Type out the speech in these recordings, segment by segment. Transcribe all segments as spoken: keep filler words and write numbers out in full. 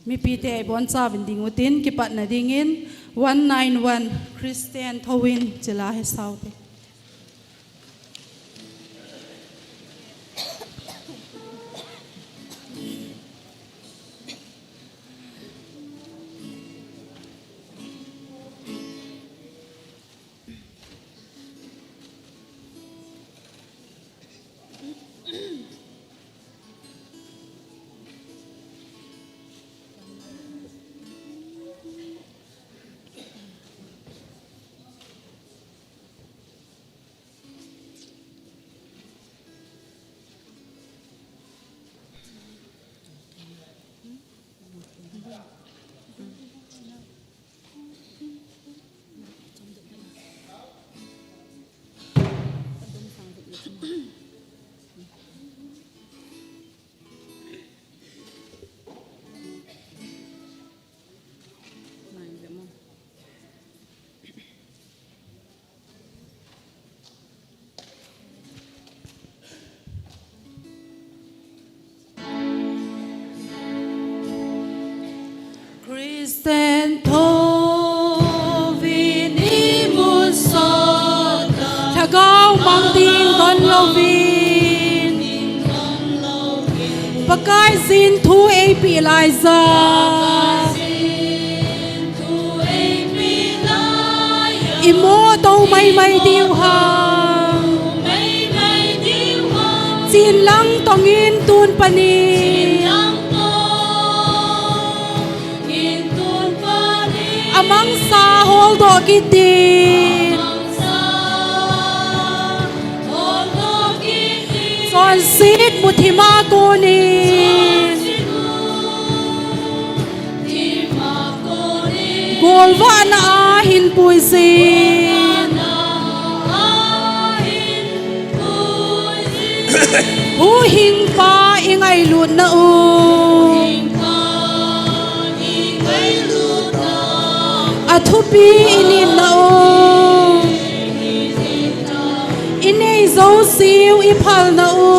Mipite ibonchauvin ding utin, kipatna dingin one nine one Christian Thouvin chila hesau te. Christian Thouvin imusah ta. Lhagao mang ding don louvin. Pakaiyin thu eipeh laiya. Imoh tou maimai diu ham. Chin lang tongin tun panin. Amangsa holdoh kit din. Chonset muthim a konin. Golvahna a hinpuiyin. Huhhingpa ingailutna u. Athupi initna u. Inei jouseu iphalna u.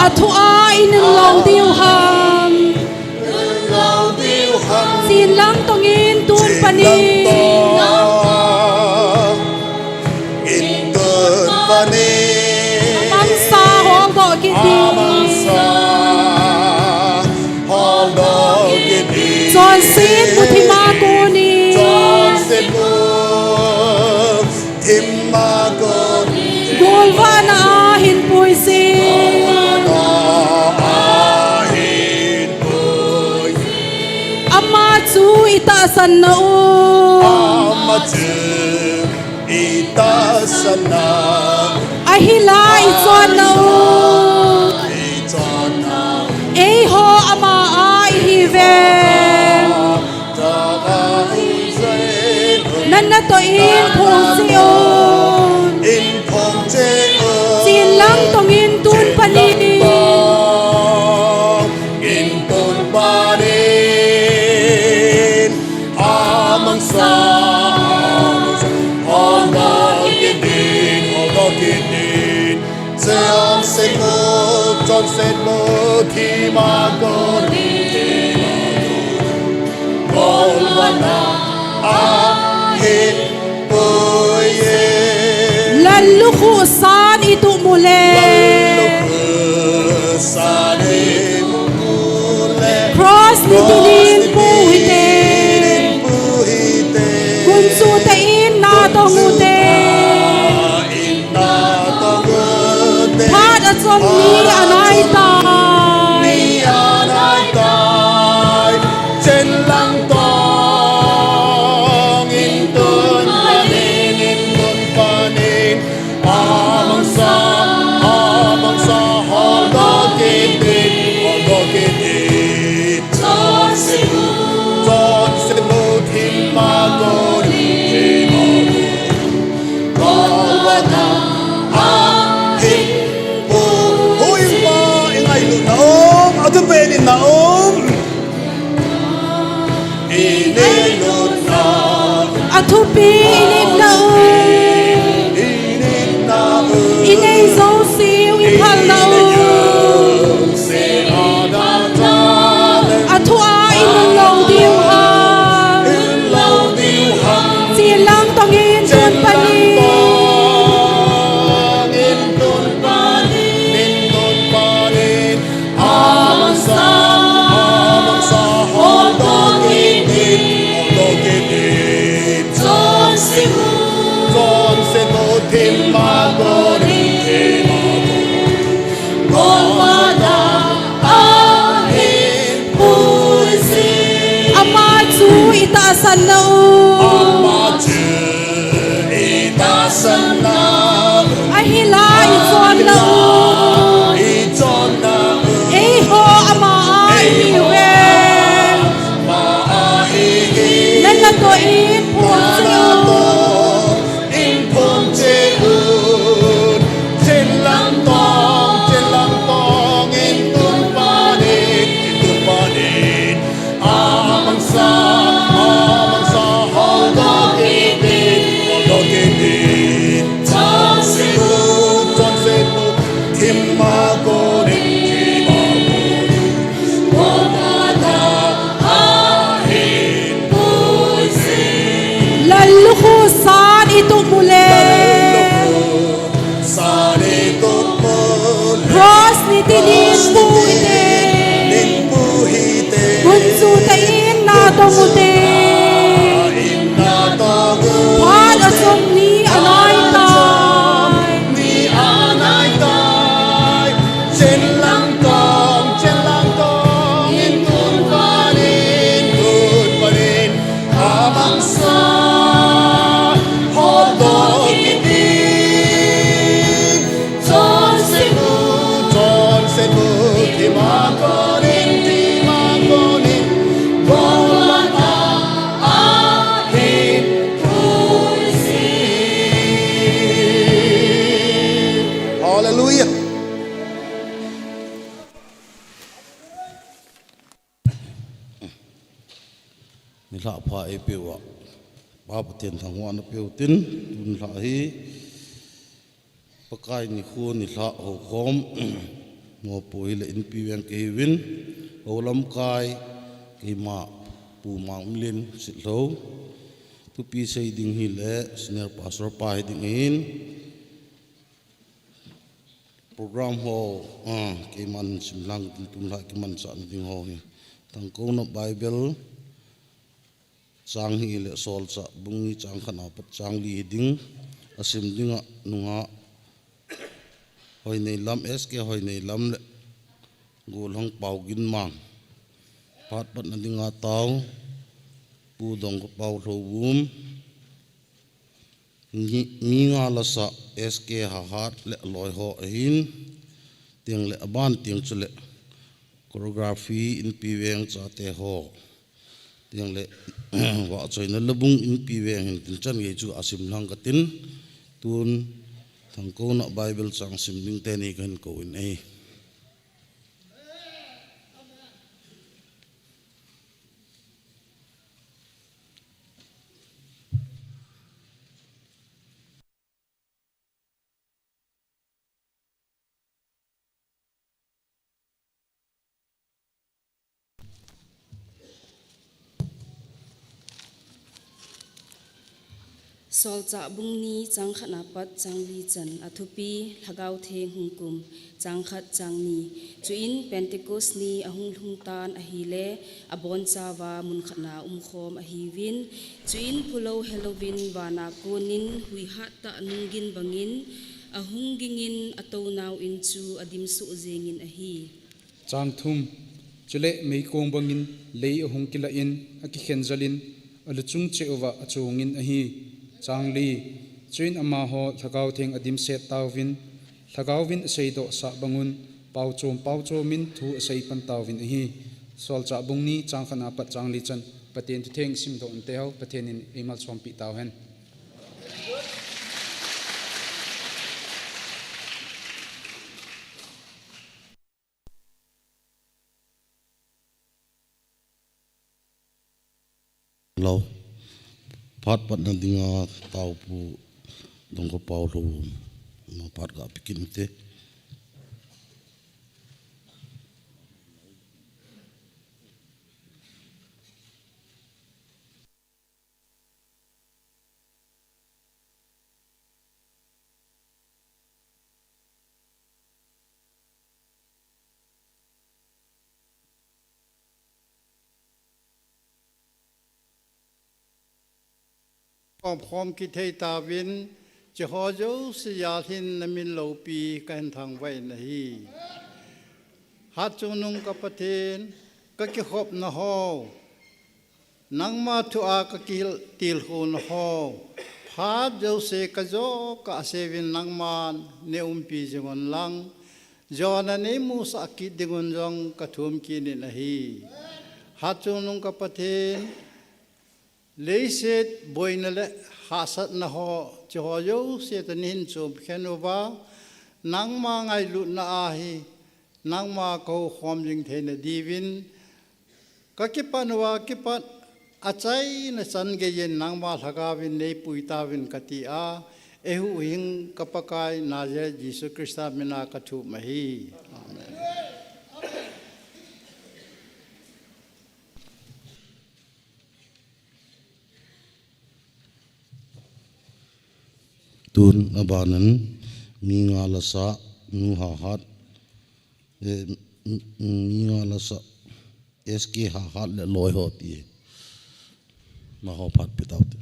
Athu a inun lou diu ham. Chin lang tongin tun panin. Amangsa holdoh kit din. Chonset muthim a konin. Golvahna a hinpuiyin. Ama chu itahsanna u. Ahila ichonna u. Eiho ama a ihiuve. Nana toh in phong cheh un. Chin lang tongin tun panin. Lallukhuh san ituh mu le. Cross ni tilin pu hite. Gunchu te in natong ute. Phat achom ni anaitai. Chin lang tongin tun panin, in tun panin. Amangsa, amangsa holdoh kit din, holdoh kit din. Chonset muthim a konin. Huhhingpa ingailutna um, athupi initna um. Athupi initna um. Inei jouseu iphalna um. Ama chu i tahsanna u. Ahi la i chonna u. Eiho ama a i hiu ve. Nana toh in phung cheh u. Lal lukhu san i tup u le. Cross ni tinin pu hite. Gunchu tah in na tong ute. Phat achom ni anai tai. Hallelujah. Nilhah pha eipeu a, Pa Pathen thangvahna peu tin, tun nilhah hi Pakai nikho nilhah houkhom, mopo hile Inpi veng kahiuvin, houlamkai, keima Pu Mangmilin Sitlhou, thupi sei ding hile Senior Pastor pa hiding ahin, program ho, ah, keiman simlang tin tun nilhah kimanchah na ding ho hi. Thangkouna Bible chang hile Solchah bung ni chang khat apat chang li hiding, asim dinga nungah Hoineilam, S K Hoineilam le Golhang Pau Ginmang. Phat patna dinga tao, Pu Dongkapau Lhouvum. Mi, mi nga lasa S K Hahat le aloi ho ahin, tiang le aban tiang chule choreography Inpi veng chate ho. Tiang le vahchoina labung Inpi veng hin tin chan gei chu asim lang katin, tun Thangkouna Bible chang sim ding teni kahin kou in ahi. Solchah bung ni chang khat apat chang li chan, athupi Lhagao Theng hung kum, chang khat chang ni. Chuin Pentecost ni ahung lhung tan ahile, abonchauva mun khat na umkhom ahiuvin. Chuin phulou helouvin vana konin huihat tah nunggin bangin ahung gingin atounau in chu adim soh jengin ahi. Chang thum. Chule meikong bangin lei ahung kilah in akikhen jal in aluchung cheh uva achongin ahi. Chang li. Chuin amaho Lhagao Theng adimset tauvin, Lhagaovin aseidoh sah bangun, paochom paochom in thu asei pan tauvin ahi. Solchah bung ni chang khat apat chang li chan, Pathen thutheng isimdoh inte ho, Pathen in eimalsompeh tauhen. Lo. Phat patna dinga tao Pu Dongkapau Lhouvum. Ama phat kape kit inte. Khom khom kithei tauvin, Hicheho jouse jal hin namin loupi kahin thangvah in ahi. Hatchungnung ka Pathen, ka kikhopna ho, nangma thua ka kitilkhouna ho, phat jouse ka jo ka seuvin nangman nei umpi jing un lang, jona nei musah kit ding un jong ka thum kit in ahi. Hatchungnung ka Pathen, leiset boina le hahsatna ho, hicheho jouse tah nei hin chom khen uva, nangma ngailutna ahi, nangma ka houkhom jing theina diuvin, ka kipat uva kipat, achaina chan geiyin nangma lhagaovin nei pui tauvin ka tia, eihuhhing ka Pakai Nazareth Jesu Christa mina ka thum ahi. Amen. Tun abanin, mi nga la sa, nu Hahat, eh, m-, m-, mi nga la sa, S K Hahat le loi ho ti. Amaho phat pe taute.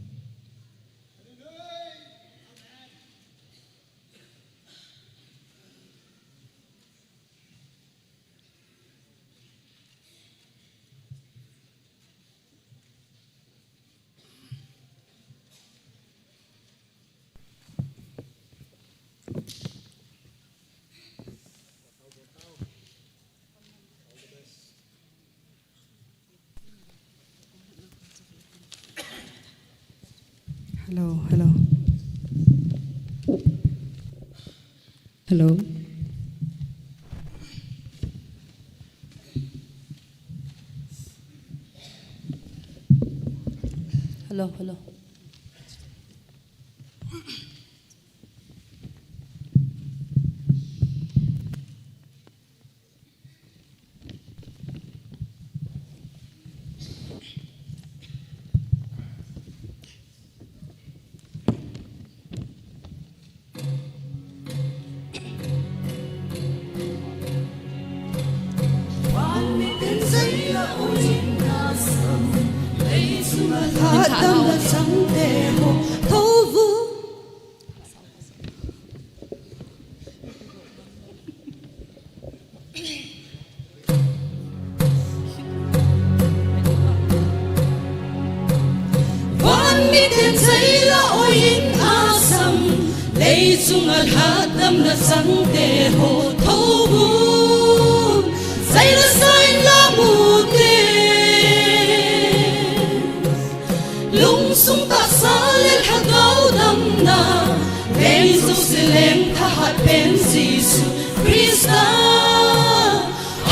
Hello, hello. Hello. Hello, hello. Van miten seila oin asam, leichunga lhatdamna changte ho thouvun, seila sain la mute. Lungsung tahsa le lhagao damna, leng jouse leng thahat pen Jesu Christa.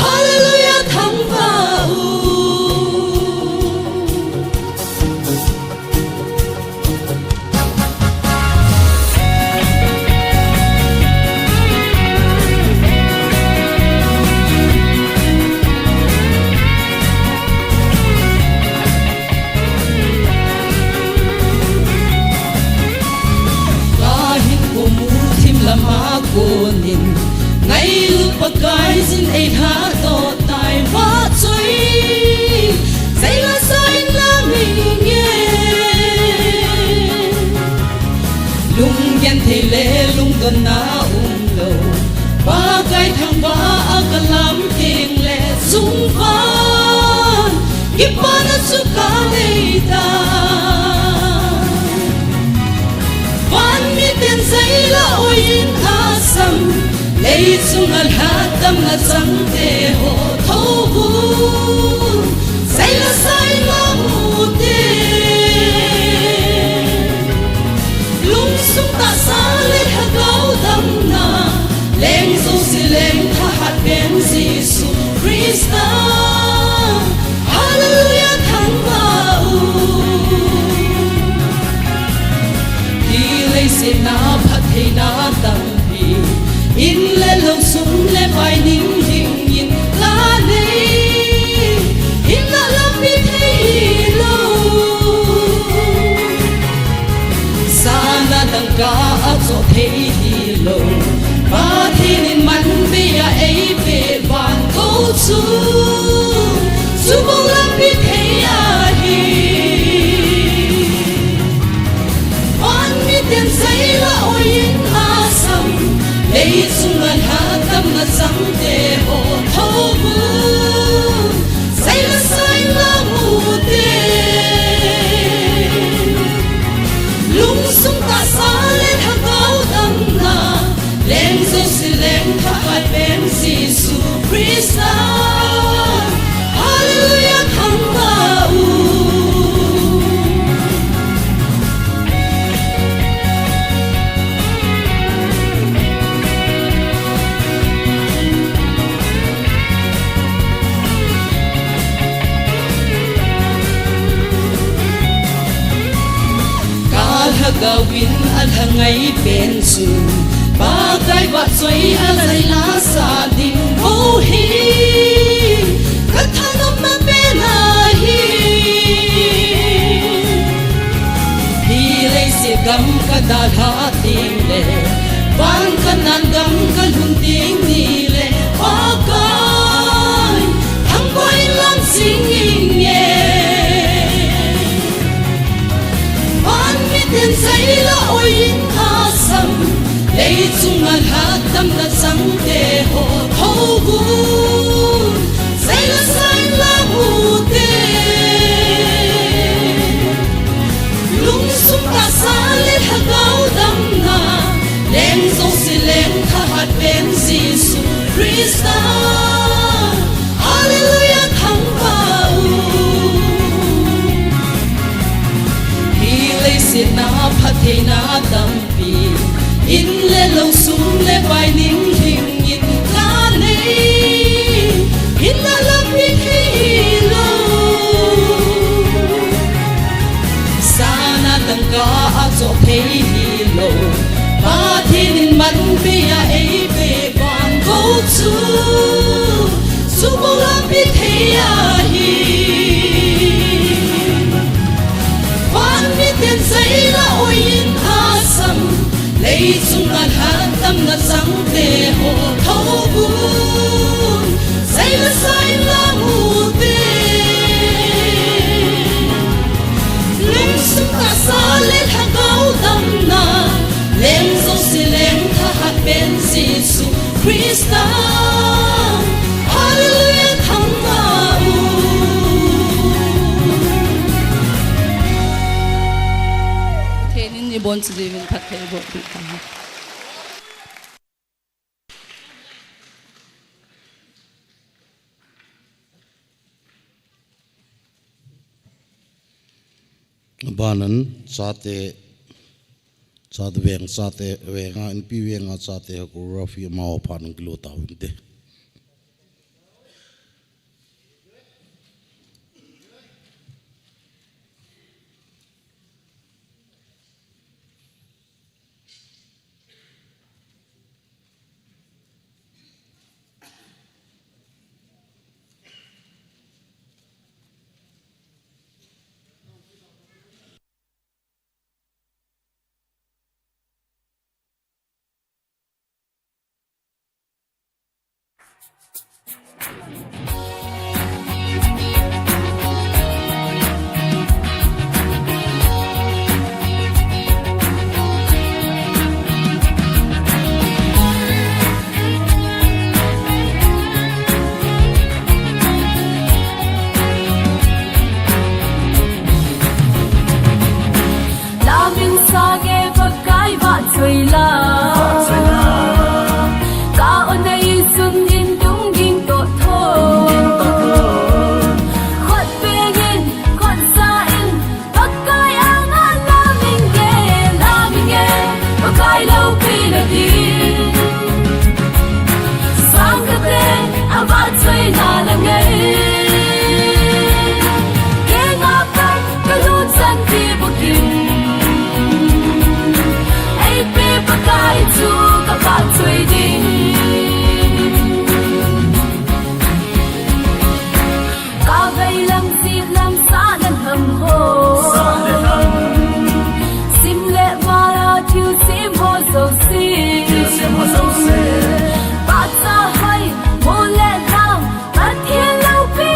Hallelujah, thangvah u. Kahin kumu thim lama konin, ngailut Pakaiyin eilhadoh tai vahchoi, seila sain la nge nge. Lunggenthei le lungdonna umlou, Pakai thangvah a kalam tengle sungvan kipana chu kanei tai. Van miten seila oin asam, leichunga lhatdamna changte ho thouvun, seila sain la mute. Lungsung tahsa le lhagao damna, leng jouse leng thahat pen Jesu Christa. Hallelujah, thangvah u. Hi leiset na phattheina tampi, in le lou, sum le pai, ning hing in kanei, hinna lampi thei hilou, sana dangka a choh thei hilou, Pathen in manbeiya eipeh van kou chu, chubou lampi thei ahi. Van miten seila Ei chunga lhahdamna changte ho thouvun, seila sainla mute. Lungsung tahsa le lhagao damna, leng jouse leng thahat pen Jesu Christa. Hallelujah, thangvah u. Ka lhagao in alha ngai pen chu, Pakai vahchoi a laila sa ding bou hi ka thanomna pen ahi. Hi leiset gam ka dalha teng le, van Canaan gam ka lhun teng ni le, Pakai, thangvah in lang jing inge. Van miten seila oi in asam, lei chunga lhahdamna changte ho thouvun, seila sainla mute. Lungsung tahsa le lhagao damna, leng jouse leng thahat pen Jesu Christa. Hallelujah, thangvah u. Hi leiset na phattheina tampi, in le lou, sum le pai, ning lhing in ka nei, hinna lampi thei lou. Sana tangka a choh thei hilou, Pathen in man pe a eipe vangou chu, chu bou lampi thei ahi. Van miten seila oi in asam, lei chunga lhahdamna changte ho thouvun, seila sainla mute. Lungsung tahsa le lhagao damna, leng jouse leng thahat pen Jesu Christa. Hallelujah, thangvah u. Pathen in ibonchauvin phattheiboh peh tahen. Abanan chate, chate veng, chate venga, inpi venga chate ho choreography amaho phat nung kilo tauvinte. Lamin sage Pakai vahchoi la. Ka-on a isun in dungding toh tho. Khut bengin, khut sa in, Pakai anga lamin nge, lamin nge, Pakai loupina ding. Sangkah te, avahchoina la ngai. Kenga pat, kalu chan ti bukim. Eipe Pakai chu kavahchoi ding. Kavei lam, sit lam, sah le tham ho. Sim le mala, thilsem ho jouse. Pahcha hoi, mo le lam, Pathen loupi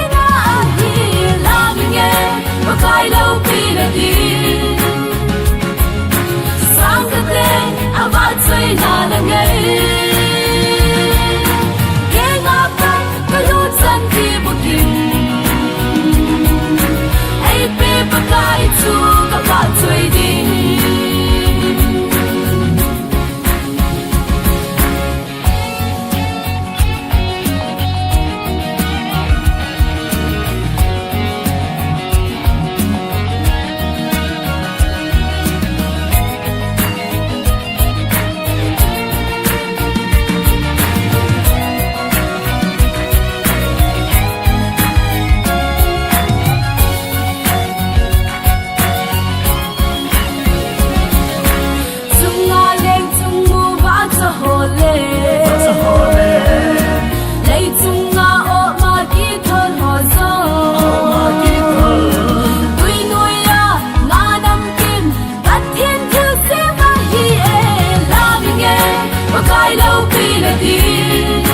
Pi na din,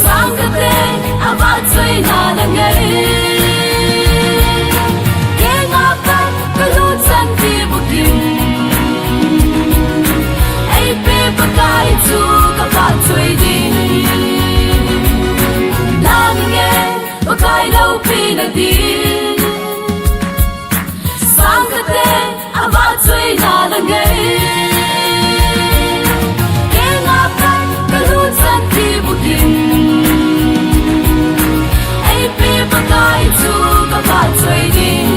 sangkhat in avahchoina la ngai. Kei ngah pat ka lungchan ti bukim, eipe Pakai chu ka vahchoi ding. Lang nge Pakai loupi na din, sangkhat in avahchoina la ngai. Kei ngah pat ka lungchan ti bukim, eipe Pakai chu ka vahchoi ding.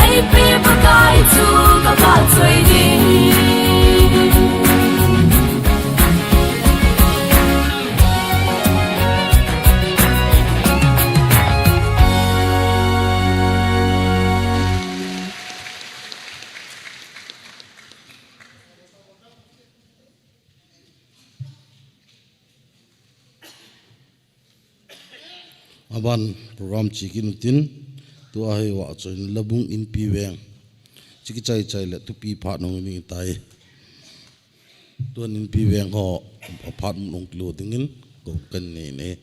Eipe Pakai chu ka vahchoi ding. Aban program chekit utin, tua hi vahchoina labung Inpi Veng. Chiki chai chai le thupi phat nong ni tai. Tuan Inpi Veng ho, aphat mun ong kilo dingin, ko kan nei nei.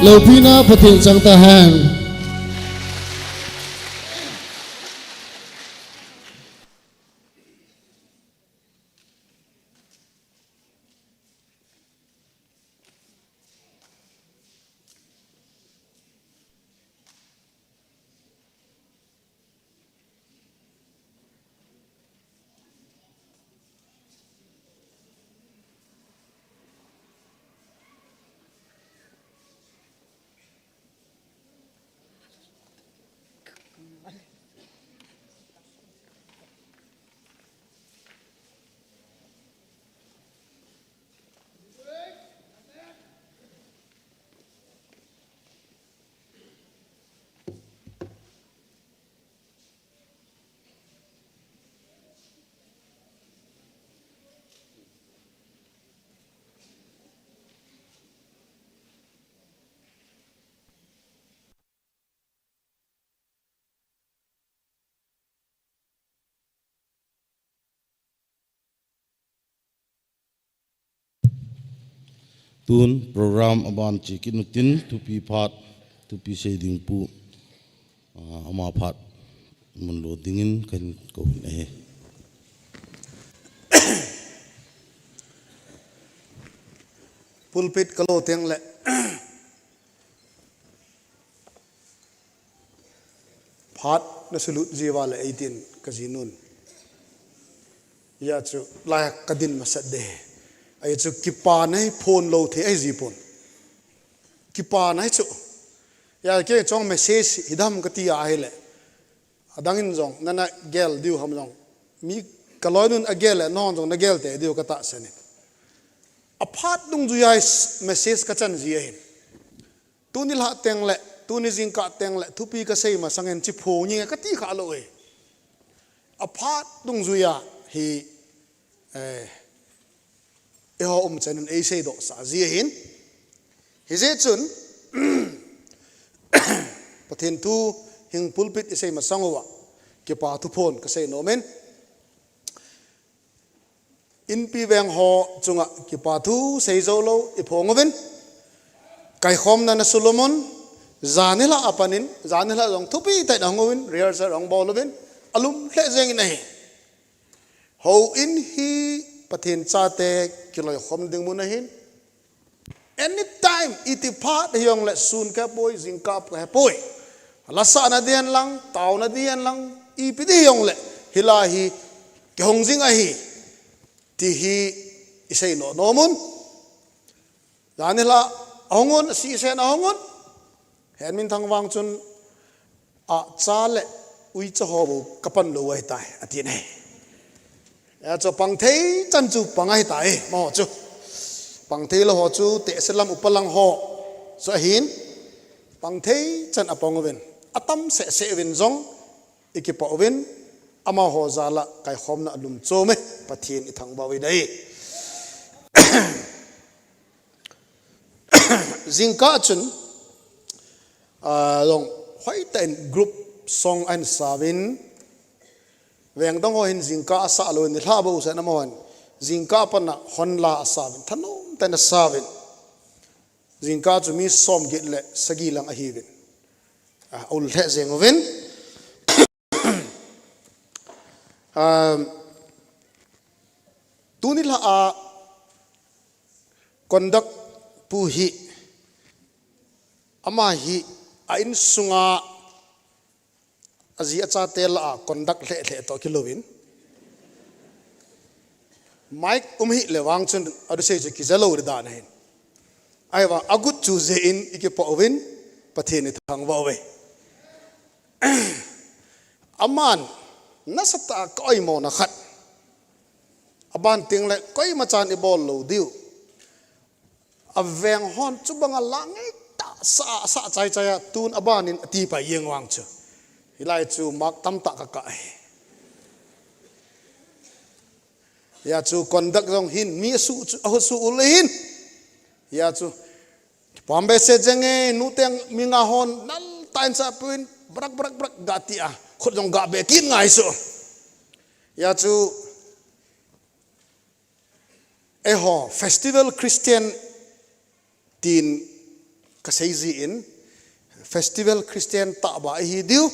Loupina Pathen chang tahen. Tun program aban chekit utin thupi phat, thupi sei ding pu, ah, ama phat mun lo dingin kahin kou ahi. Pulpit kalo teng le phat nasulut jiuva le eighteen kajinun. Hijeh chun lai kadin masat ding. Hijeh chun kipana hi phon lou thei ahi jipon. Kipana hi chu. Hijeh chun message hidam kati ahile. Adangin jong, nana gel diu ham jong. Mi kaloinun agel le, nahon jong nagel tei diu katahsan in. Aphat dungjuiya message kachan ji ahin. Tuni lha teng le, tuni jingkah teng le, thupi kasei masangin chi pho nge kati kha lou e. Aphat dungjuiya hi, eh, eiho umchan in eisei doh sah ji ahin. Hijeh chun, Pathen thu hing pulpit isei masang uva, kipa thu phon kasei nom in. Inpi veng ho chunga kipa thu sei jou lou iphong uvin. Kaikhomna na Solomon, janhi la apanin, janhi la jong thupi tah in ahung uvin, rehearsal ahung bol uvin, alum lheh jeng in ahi. Houin hi Pathen chate kiloikhom ding mun ahin. Anytime, iti phat hijongle sun kahepoi, jingkah kahepoi. Lasah nading lang, tao nading lang, ipi ding hijongle, hilai hi kihong jing ahi. Ti hi isei nom nom un. Janhi la ahung un, asisen ahung un. Henminthang vang chun, acha le uicha ho bou kapan lou ahitai, ati ahi. Hijeh chun pang thei chan chu pang ahitai, amaho chu. Pang thei lou ho chu, tehse lam upa lang ho chu ahin. Pang thei chan apang uvin. Atam seh seh uvin jong, ikipah uvin, amaho jal a kaikhomna alum chom e, Pathen ithangvah uvin ahi. Jingkah chun, ah, long hoitah in group song ahin sa uvin, veng dang ho hin jingkah asah lou in, nilhah bou seh in amahon jingkah a pat a hon la asa uvin, thanom tah in asa uvin. Jingkah chu mi som get le sagi lang ahi uvin. Ah, aul lheh jeng uvin. Um, tuni lha a conduct pu hi, ama hi a insunga aji achate lah a conduct lheh lheh toh kilouvin. Mic um hih le vang chun adisei chu kija lou dan ahin. Ahivang agut chu jeh in ikipah uvin, Pathen ithangvah uve. Aman nasatah a ka oimo na khat. Aban teng le koima chan ibol lou diu. Aveng hon chubang a la ngeitah sa, sa chai chai a tun aban in ati pai jeng vang chu. Hilai chu mark tamtah kakah e. Hijeh chu conduct jong hin mi asu chu, asu ul hin. Hijeh chu pambe se jeng e, nuteng mi nga hon nal tah in sa puin, brak, brak, brak, ga ti a. Khut jong ga be kit ngai su. Hijeh chu, eiho, festival Christian tin kasei jin, festival Christian tahbeh ihi diu.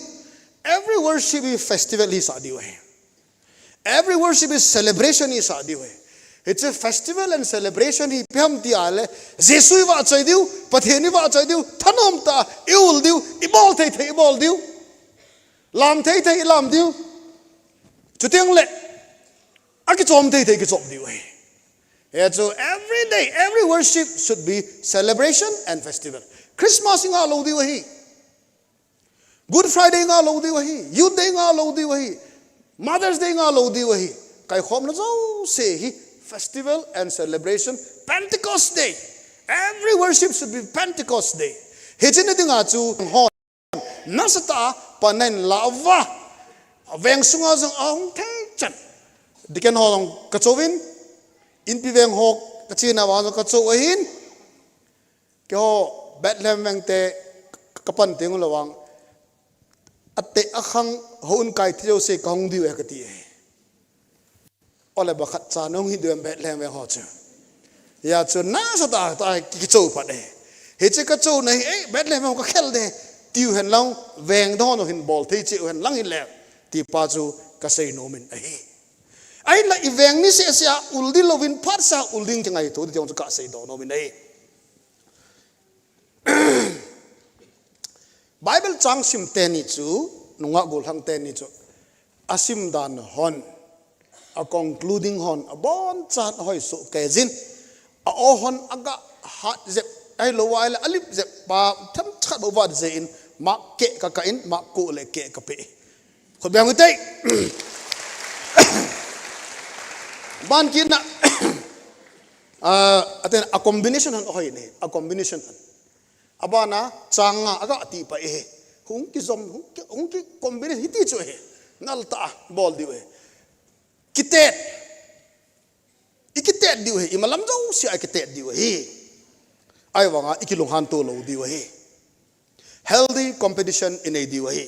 Every worship is festival isah diu ahi. Every worship is celebration isah diu ahi. It's a festival and celebration hi ipi ham ti ahile, Jesu ivahchoi diu, Pathen ivahchoi diu, thanom tah a iul diu, ibol thei thei ibol diu, lam thei thei ilam diu. Chuteng le, akichom thei thei kichom diu ahi. Hijeh chun every day, every worship should be celebration and festival. Christmas ingah lou diu ahi. Good Friday ingah lou diu ahi. Youth Day ingah lou diu ahi. Mother's Day ingah lou diu ahi. Kaikhomna jouse hi festival and celebration. Pentecost Day. Every worship should be Pentecost Day. Hiche na dinga chu hon nasatah a pan nahin lah uva, veng sunga jong ahung thei chan. Deacon ho jong kachouvin, inpi veng ho kachena vang jong kachou ahin. Keiho Bethlehem veng te kapan teng uleh vang, ateh akhang houin kai thei jouse kahung diu ahi kati ahi. Ole, bakhat cha nahung hi diu em Bethlehem veng ho chu? Hijeh chun nasatah a kichou phat e. Hiche kachouna hi, eh, Bethlehem veng ho kakhel de, tiu hen lang, veng dang ho hin bol thei cheh u hen lang hile, ti pa chu kasei nom in ahi. Ahinla iveng ni seh seh a ul ding louvin phatseh a ul ding kingaito ding ti jong chu kasei doh nom in ahi. Bible chang sim teni chu, nungah gollhang teni chu, asim dan hon, a concluding hon, abonchan ahoi soh kei jin, a-o hon aga hat jep, ahilou ahile alip jep pa, themcha khat bou vat jeh in, Mark keh kakah in, Mark ko le keh kapeh. Khut beng u hite. Ban kit na, ah, atin, a combination hon ahoi ne, a combination hon. Abana chang nga aga ti pa e. Hung kijom, hung ki, hung ki combination hiti chu e. Nal tah a bol diu e. Kitet. Ikitet diu e. Imalam jousea ikitet diu e. Ahivanga ikilunghan to lou diu e. Healthy competition inei diu e.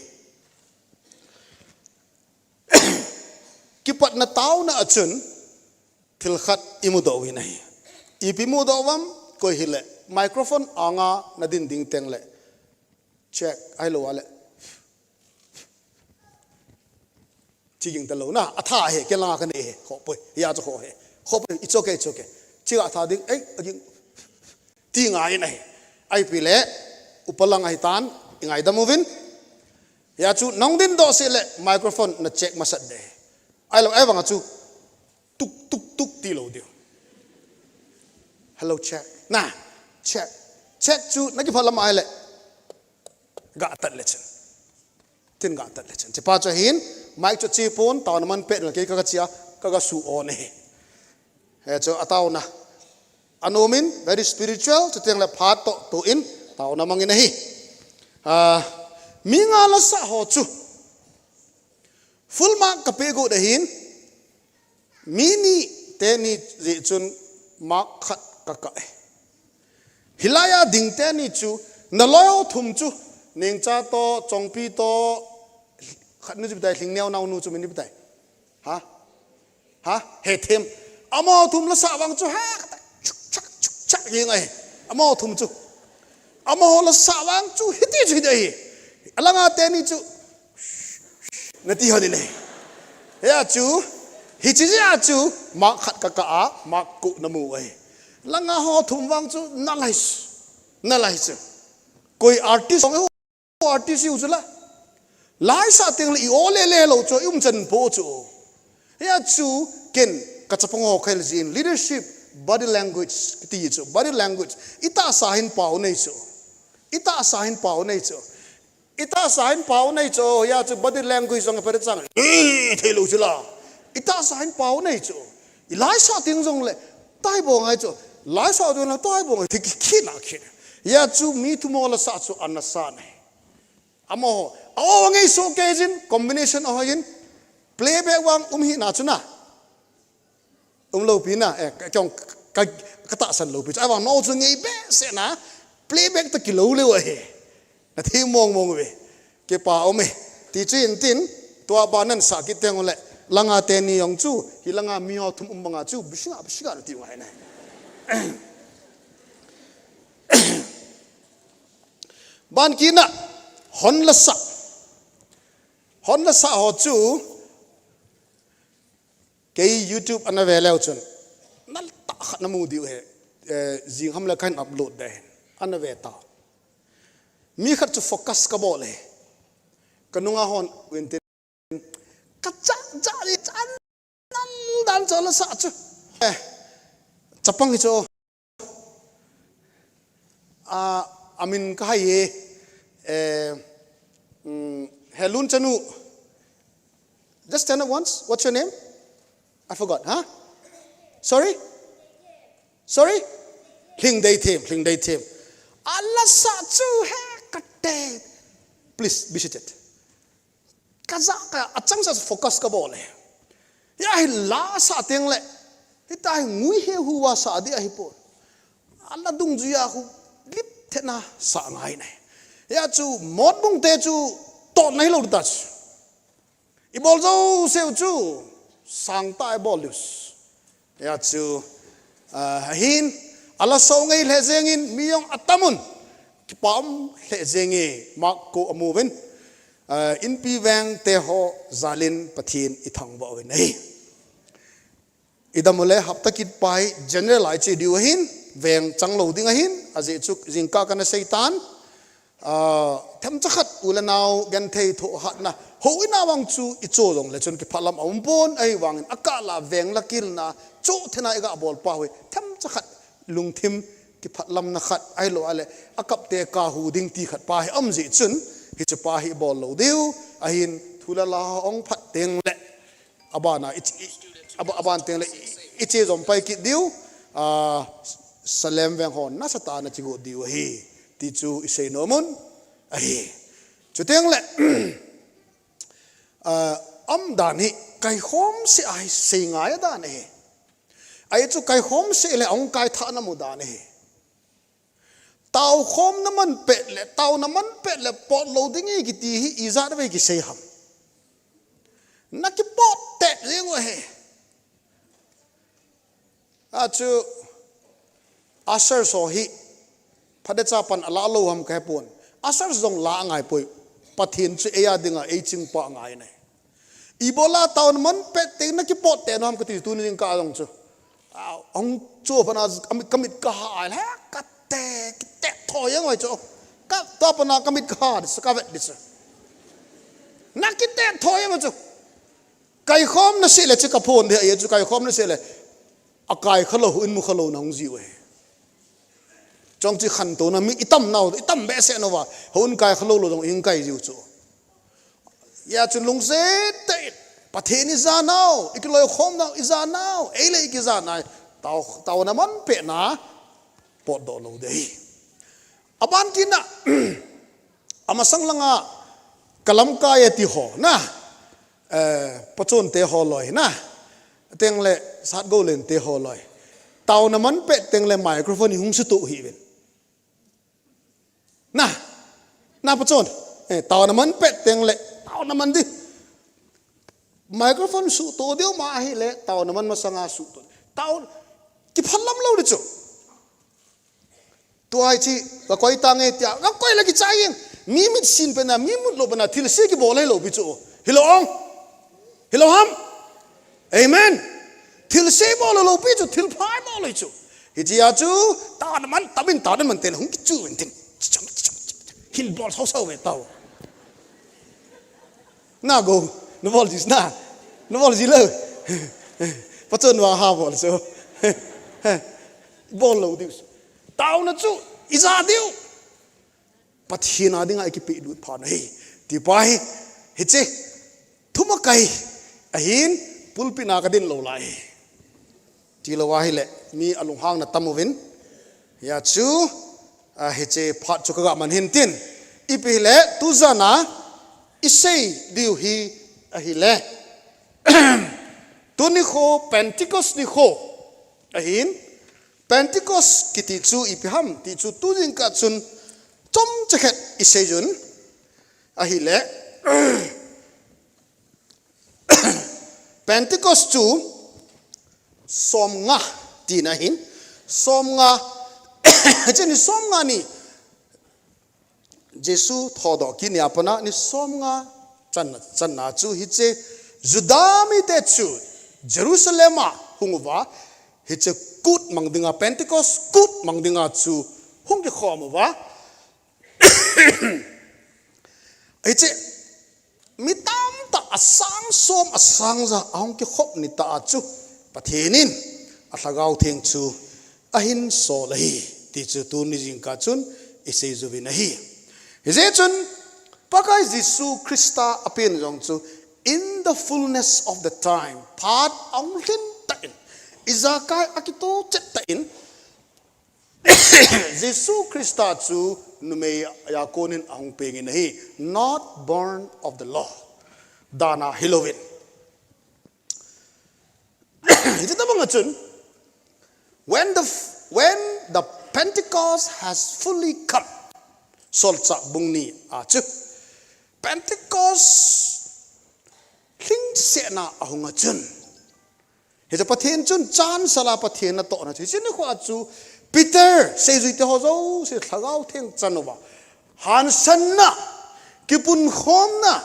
Kipatna taona a chun, thil khat imudoh uvin ahi. Ipi mudoh uvam, koi hile, microphone anga nadin ding teng le, check, ahilou ahile, chi ging talou na, atha he, kei langa kanei he, khoh poi, hia chu khoh he, khoh poi, it's okay, it's okay. Chi ga tha ding, ei, aging, ti ngai in ahi. Ipi le, upa lang ahitan, ingaidam uvin. Hia chu nahung dindoh seh le, microphone na check masat de. Ahilou, ahivanga chu, tuk, tuk, tuk, ti lou diu. Hello, check. Na, check. Check chu, nakiphalam ahile, ga tat le chun. Tin ga tat le chun. Chepa chu ahin, mic chu ache pon, taona man pet le kei kaga chia, kaga su on e. Hichu ataona. Anom in, very spiritual, chuteng le phat toh, toh in, taona mang in ahi. Ah, mi nga la sah ho chu. Full mark kapeh got ahin, mi ni teni jeh chun mark khat kakah e. Hilai a ding teni chu, naloi ho thum chu, Nengcha toh, Chongpi toh, khat nu chu ipi tai, Lhingneo naonu chu min ipi tai. Ha? Ha? Hethem. Amaho thum la sah vang chu, ha, chuk chak, chuk chak, hi ngai. Amaho thum chu. Amaho la sah vang chu, hiti chu hiti ahi. Alanga teni chu, nati hon in ahi. Hia chu, hiche jeh a chu, mark khat kakah a, mark ko namu ahi. Langa ho thum vang chu, nalai chu. Nalai chu. Koi artist hong e ho artist iu chu la. Laisah teng le i o le le lou chu, i umchan po chu. Hia chu, ken, kachapang ho khel jin, leadership, body language, kiti chu, body language. Itahsa hin pao nei chu. Itahsa hin pao nei chu. Itahsa hin pao nei chu, hia chu body language jong apere chang. Ei, thei lou chu la. Itahsa hin pao nei chu. I laisah teng jong le, tai bong ai chu. Laisah teng le, tai bong ai, thi ki, khi na khi. Hia chu mi thum ho la sah chu, ana sa nei. Amaho, a-o ngei soh kei jin, combination ahoi in, playback vang um hina chu na. Um lou pi na, eh, ka, ka, ka, katahsan lou pi chu. Ahivang nao chu ngei behseh na, playback toh kilou leu ahi. Na thei mong mong ve. Kipa um e. Ti chu in tin, tua ban nan sah kit teng ule, langa teni jong chu, hilanga mi ho thum um banga chu, bisinga, bisinga na ti ngai na. Ban kina, hon la sa. Hon la sa ho chu, kei YouTube ana ve leu chun. Nal ta khat na mu diu he. Eh, jing ham le kan upload de. Ana ve ta. Mi khat chu focus ka bol e. Ka nunga hon, win tin. Ka cha, cha, cha, nam dan cha la sa chu. Eh, chapang hi chu. Ah, amin ka hai e. Eh, mm, Helun Chanu. Just stand up once. What's your name? I forgot, huh? Sorry? Sorry? Hling Dei Them, Hling Dei Them. A la sa chu he ka te. Please, be seated. Ka za ka, a chang sa focus ka bol e. Ya hi la sa teng le. Hita hi ngui he hu wa sa di a hi po. A la dungjuia hu lip thena sa ngai ne. Ya chu mot bung te chu tot nai lo ta chu. I bol jouse u chu sang ta i bol diu. Ya chu, ah, ahin, a la so ngei le jengin mi jong atam un. Kipah um le jenge, mak ko amu ven. Ah, Inpi Veng te ho jalin Pathen i thangvah uvin ahi. I dam u le hapta kit pai general a i che diu ahin, veng chang lo ding ahin, ajeh chu jingkah kana sei tan. Ah, themcha khat u le nau genthei thoh hatna, houin a vang chu i cho jong le chun kiphalam a um pon, ahivangin a kah la veng la kilna, cho thena i ga bol pa hoi, themcha khat lungthim kiphalamna khat, ahilou a le, a kap te ka hu ding ti khat pa hi um jeh chun, hiche pa hi bol lo diu, ahin thu le la ong phat teng le, Abana, i, i, aba, aban teng le, i, i che jom pai kit diu, ah, Salem Veng hon, nasa ta na chi got diu ahi, ti chu i sei nom un, ahi. Chuteng le, ah, um dan hi, kai khom se ahi sei ngai dan ahi. Ahi chu kai khom se le ong kai tha na mu dan ahi. Tao khom na man pet le, tao na man pet le, pot lo ding e kiti hi, i jat vei kisei ham. Na kipot te jeng u he. A chu, usher so hi, phatecha pan a la lo ham ka he pon. Usher jong la ngai poi, Pathen chu eia dinga, ei ching pa ngai ne. Ibola tao na man pet teng na kipot te nom kati tuni ding ka jong chu. Ah, ong chu pana kamit, kamit ka ha le ka te, kite tho yang wai chu. Ka to pana kamit ka ha dis ka vet dis. Na kite tho yang chu. Kai khom na se le chu ka phon de ye chu kai khom na se le. A kai kha lo, in mu kha lo na hung ji we. Chong chi khan to na mi i tam nau, i tam be se no va. Hon kai kha lo lo jong in kai jiu chu. Ya chun lungset te, Pathen i ja nau, i kiloi khom nau, i ja nau, ei le i kija nai, tao, tao na man pet na, pot do lo de hi. Aban kina, amasang langa, ka lamkai e ti ho, na, eh, Pachon te ho loi, na, teng le, Satgolen te ho loi. Tao na man pet teng le microphone i hung sutu hi ven. Na, na Pachon. Eh, tao na man pet teng le, tao na man di. Microphone sutu diu ma hi le, tao na man masanga sutu. Tao, kiphalam lo di chu. Tua hi chi, ka koi ta nge tia, ka koi la kichai jeng. Mi mit sin pe na, mi mut lo pe na, thil se kibol lo pi chu. Hilou ong. Hilou ham. Amen. Thil se bol lo pi chu, thil phai bol lo chu. Hichia chu, tao na man, tao min tao na man te le hung kichu ven tin. Hin bol sau sau ve tao. Na go, na bol jis na. Na bol ji lo. Pachon wa ha bol so. Bol lo diu. Tao na chu, i ja diu. Pathen a dinga i kipe lut pha na hi. Ti pa hi, hiche, thuma kai, ahin, pulpit na ka din lo lai. Ti lo wa hi le, mi a lunghang na tam uvin. Ya chu, a hiche phat chu ka ga man hin tin. Ipi hi le, tu jana, i sei diu hi, ahi le. Tuni kho, Pentecost ni kho, ahin, Pentecost kiti chu ipi ham, ti chu tu jingkah chun chomcha khat i sei jun ahi le. Pentecost chu som nga tina hin, som nga, cheni som nga ni Jesu thodoh kit nia pat a ni somnga chan, channa chu hiche Juda mite chu Jerusalem a hung uva, hiche kut mang dinga, Pentecost kut mang dinga chu hung kikhom uva. Hiche mi tamtah a sang som a sang ja a hung kikhop ni tah a chu Pathen in a Lhagao Theng chu ahin sol ahi ti chu tuni jingkah chun i sei uvin ahi. Hijeh chun Pakai Jesu Christa a pen jong chu in the fullness of the time, phat a hung lhin tah in, ijakai a kitoh chet tah in, Jesu Christa chu numei a kon in a hung peng in ahi, not born of the law. Dan a hilouvin. Hiche tobang a chun, when the, when the Pentecost has fully come, Solchah bung ni a chu, Pentecost lhingsetna a hung a chun, hiche Pathen chun chan sala Pathen natohna chu, hiche nikho a chu Peter, seijui te ho jouse Lhagao Theng chan uva, hansanna, kipunkhomna,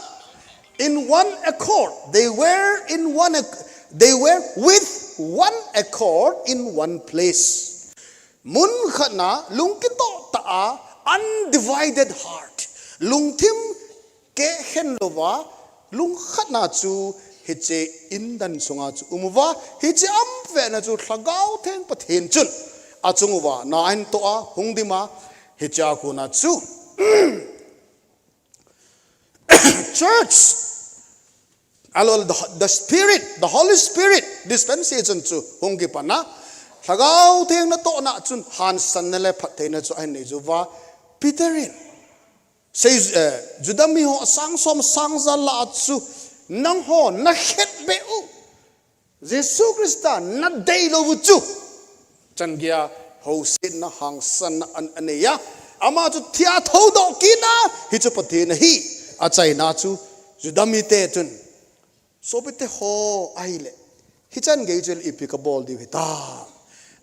in one accord. They were in one ac-, they were with one accord in one place. Mun khat na lungkitoh tah a, undivided heart, lungthim kehkhen louva, lungkhat na chu hiche in dan sunga chu um uva, hiche aum vena chu Lhagao Theng Pathen chun a chung uva na ahin toh a, hung dim a, hiche a kon a chu church, alol, the, the Spirit, the Holy Spirit dispensation chu hung kipan a, Lhagao Theng natohna chun hansanna le phattheina chu ahin nei uva, Peter in, sei, eh, Juda mi ho sang som sang ja lah a chu, nangho na khetbeh u, Jesu Christa na deilou u chu, chan geiya housetna, hangsanna ana, anei a, ama chu thia thoudoh kit na, hichu Pathen ahi, achaina chu Juda mite chun, sopite ho, ahile hichan gei chu ipi kabol diu hitam,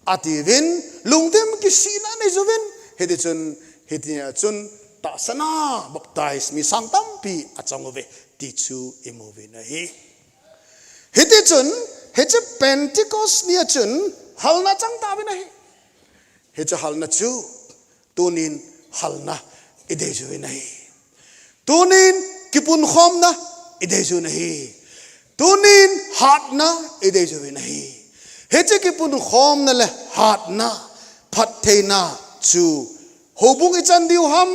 atiuvin, lungthim kisihna anei uvin, hiti chun, hitia chun tahsana baptize mi sang tampi achang uve ti chu imu uvin ahi. Hiti chun, hiche Pentecost ni a chun halna chang tauvin ahi. Hiche halna chu, tunin halna idei uvin ahi. Tunin kipunkhomna idei uvin ahi. Tunin hatna idei uvin ahi. Hiche kipunkhomna le hatna, phattheina chu houbung ichan diu ham,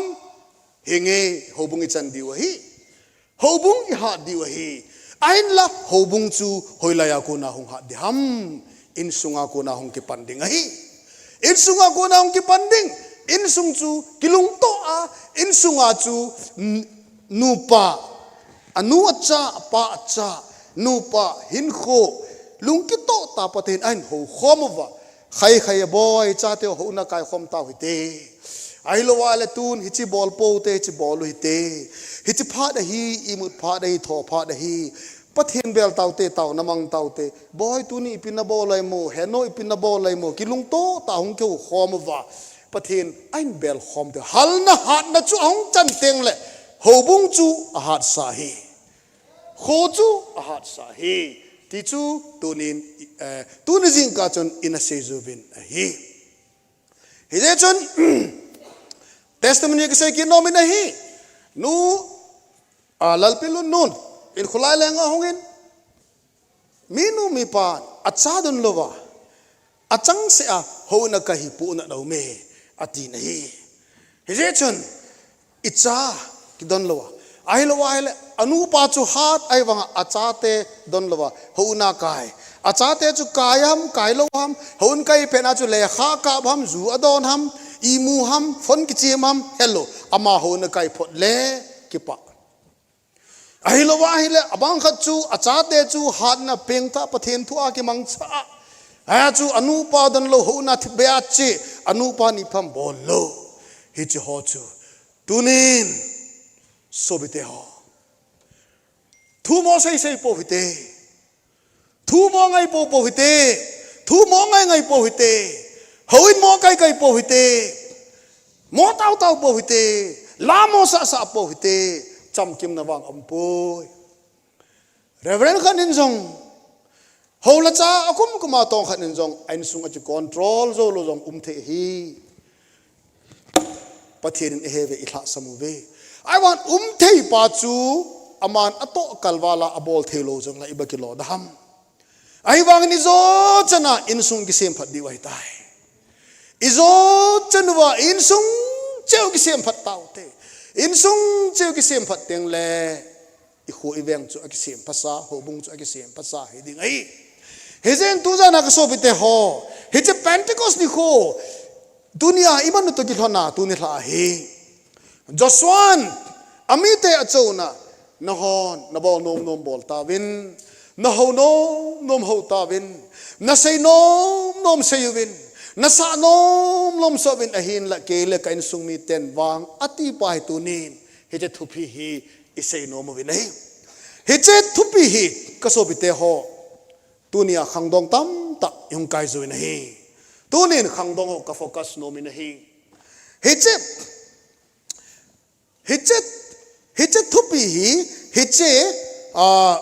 hinge, houbung ichan diu ahi. Houbung ihat diu ahi. Ahinla houbung chu hoilai a kona hung hat ding ham? Insunga kona hung kipan ding ahi. Insunga kona hung kipan ding. Insung chu kilungtoh a, insunga chu n-, nupa, anu acha, apa acha, nupa hinkho, lungkitoh tah a Pathen ahin houkhom uva, Khai khai a boi, chate ho, houin a kaikhom tau hite. Ahilou vale tun, hiche bol pou te, hiche bol u hite. Hiche phat ahi, imut phat ahi, tho phat ahi. Pathen bel taute, taona mang taute. Boi tuni ipi nabol ahi mo, heno ipi nabol ahi mo, kilungtoh tah a hung kihoukhom uva, Pathen ahin belkhom te. Halna hatna chu ahung chan teng le, houbung chu ahatsa ahi. Kho chu ahatsa ahi. Ti chu tunin, eh, tuni jingkah chun ina sei uvin ahi. Hijeh chun, testimony kasei kit nom in ahi. Nu, ah, Lalpilun nun, in kholai lenga hung in, minu mipa, acha don louva, achangseh a, houin a kai hi pohnat aume, ati nahi. Hijeh chun, icha kidon louva, ahilou ahile, anupa chu hat ahivanga achate don louva, houin a kai. Achate chu kai ham, kai lou ham, houin kai pet na chu lekha kap ham, ju adon ham, imu ham, phone kichem ham, helou, ama houin a kai phot le, kipah. Ahilou ahile, abang khat chu, achate chu, hatna pengtha, Pathen thu a kimangcha a. Ahi chu, anupa don lou, houin a thipbeh a che, anupa ni pham bol lou. Hiche ho chu. Tunin, sopite ho. Thu mo sei sei pou hite. Thu mo ngai pou pou hite. Thu mo ngai ngai pou hite. Houin mo kai kai pou hite. Mo tau tau pou hite. Lamo sasa po hite, chamkimna vang aum poi. Reverend khat in jong, houlacha akum kuma tong khat in jong, a insung achi control jou lou jong um thei hi. Pathen in ehe ve, ilhahsam uve. Ahivang um thei pa chu, aman atoh kalvala abol thei lou jong la iba kilo da ham. Ahivangin ijo chana insung kisemphat diu ahitai. Ijo chanuva insung cheu kisemphat taute. Insung cheu kisemphat teng le, ikho iveng chu akisemphat sa, houbung chu akisemphat sa hiding ahi. Hijeh in tujana kasopite ho, hiche Pentecost nikho, tunia iman u toh kilhona tuni lha ahi. Joshua'n amite achouna, nahon nabol nom nom bol tauvin, nahou nom nom hou tauvin, nasei nom nom sei uvin, nasah nom nom sah uvin, ahinla kei le ka insung miten vang ati pa hi tunin hiche thupi hi isei nom uvin ahi. Hiche thupi hi kasopite ho, tunia khangdong tamtah ihung kai jou in ahi. Tunin khangdong ho ka focus nom in ahi. Hiche, hiche, hiche thupi hi, hiche, ah,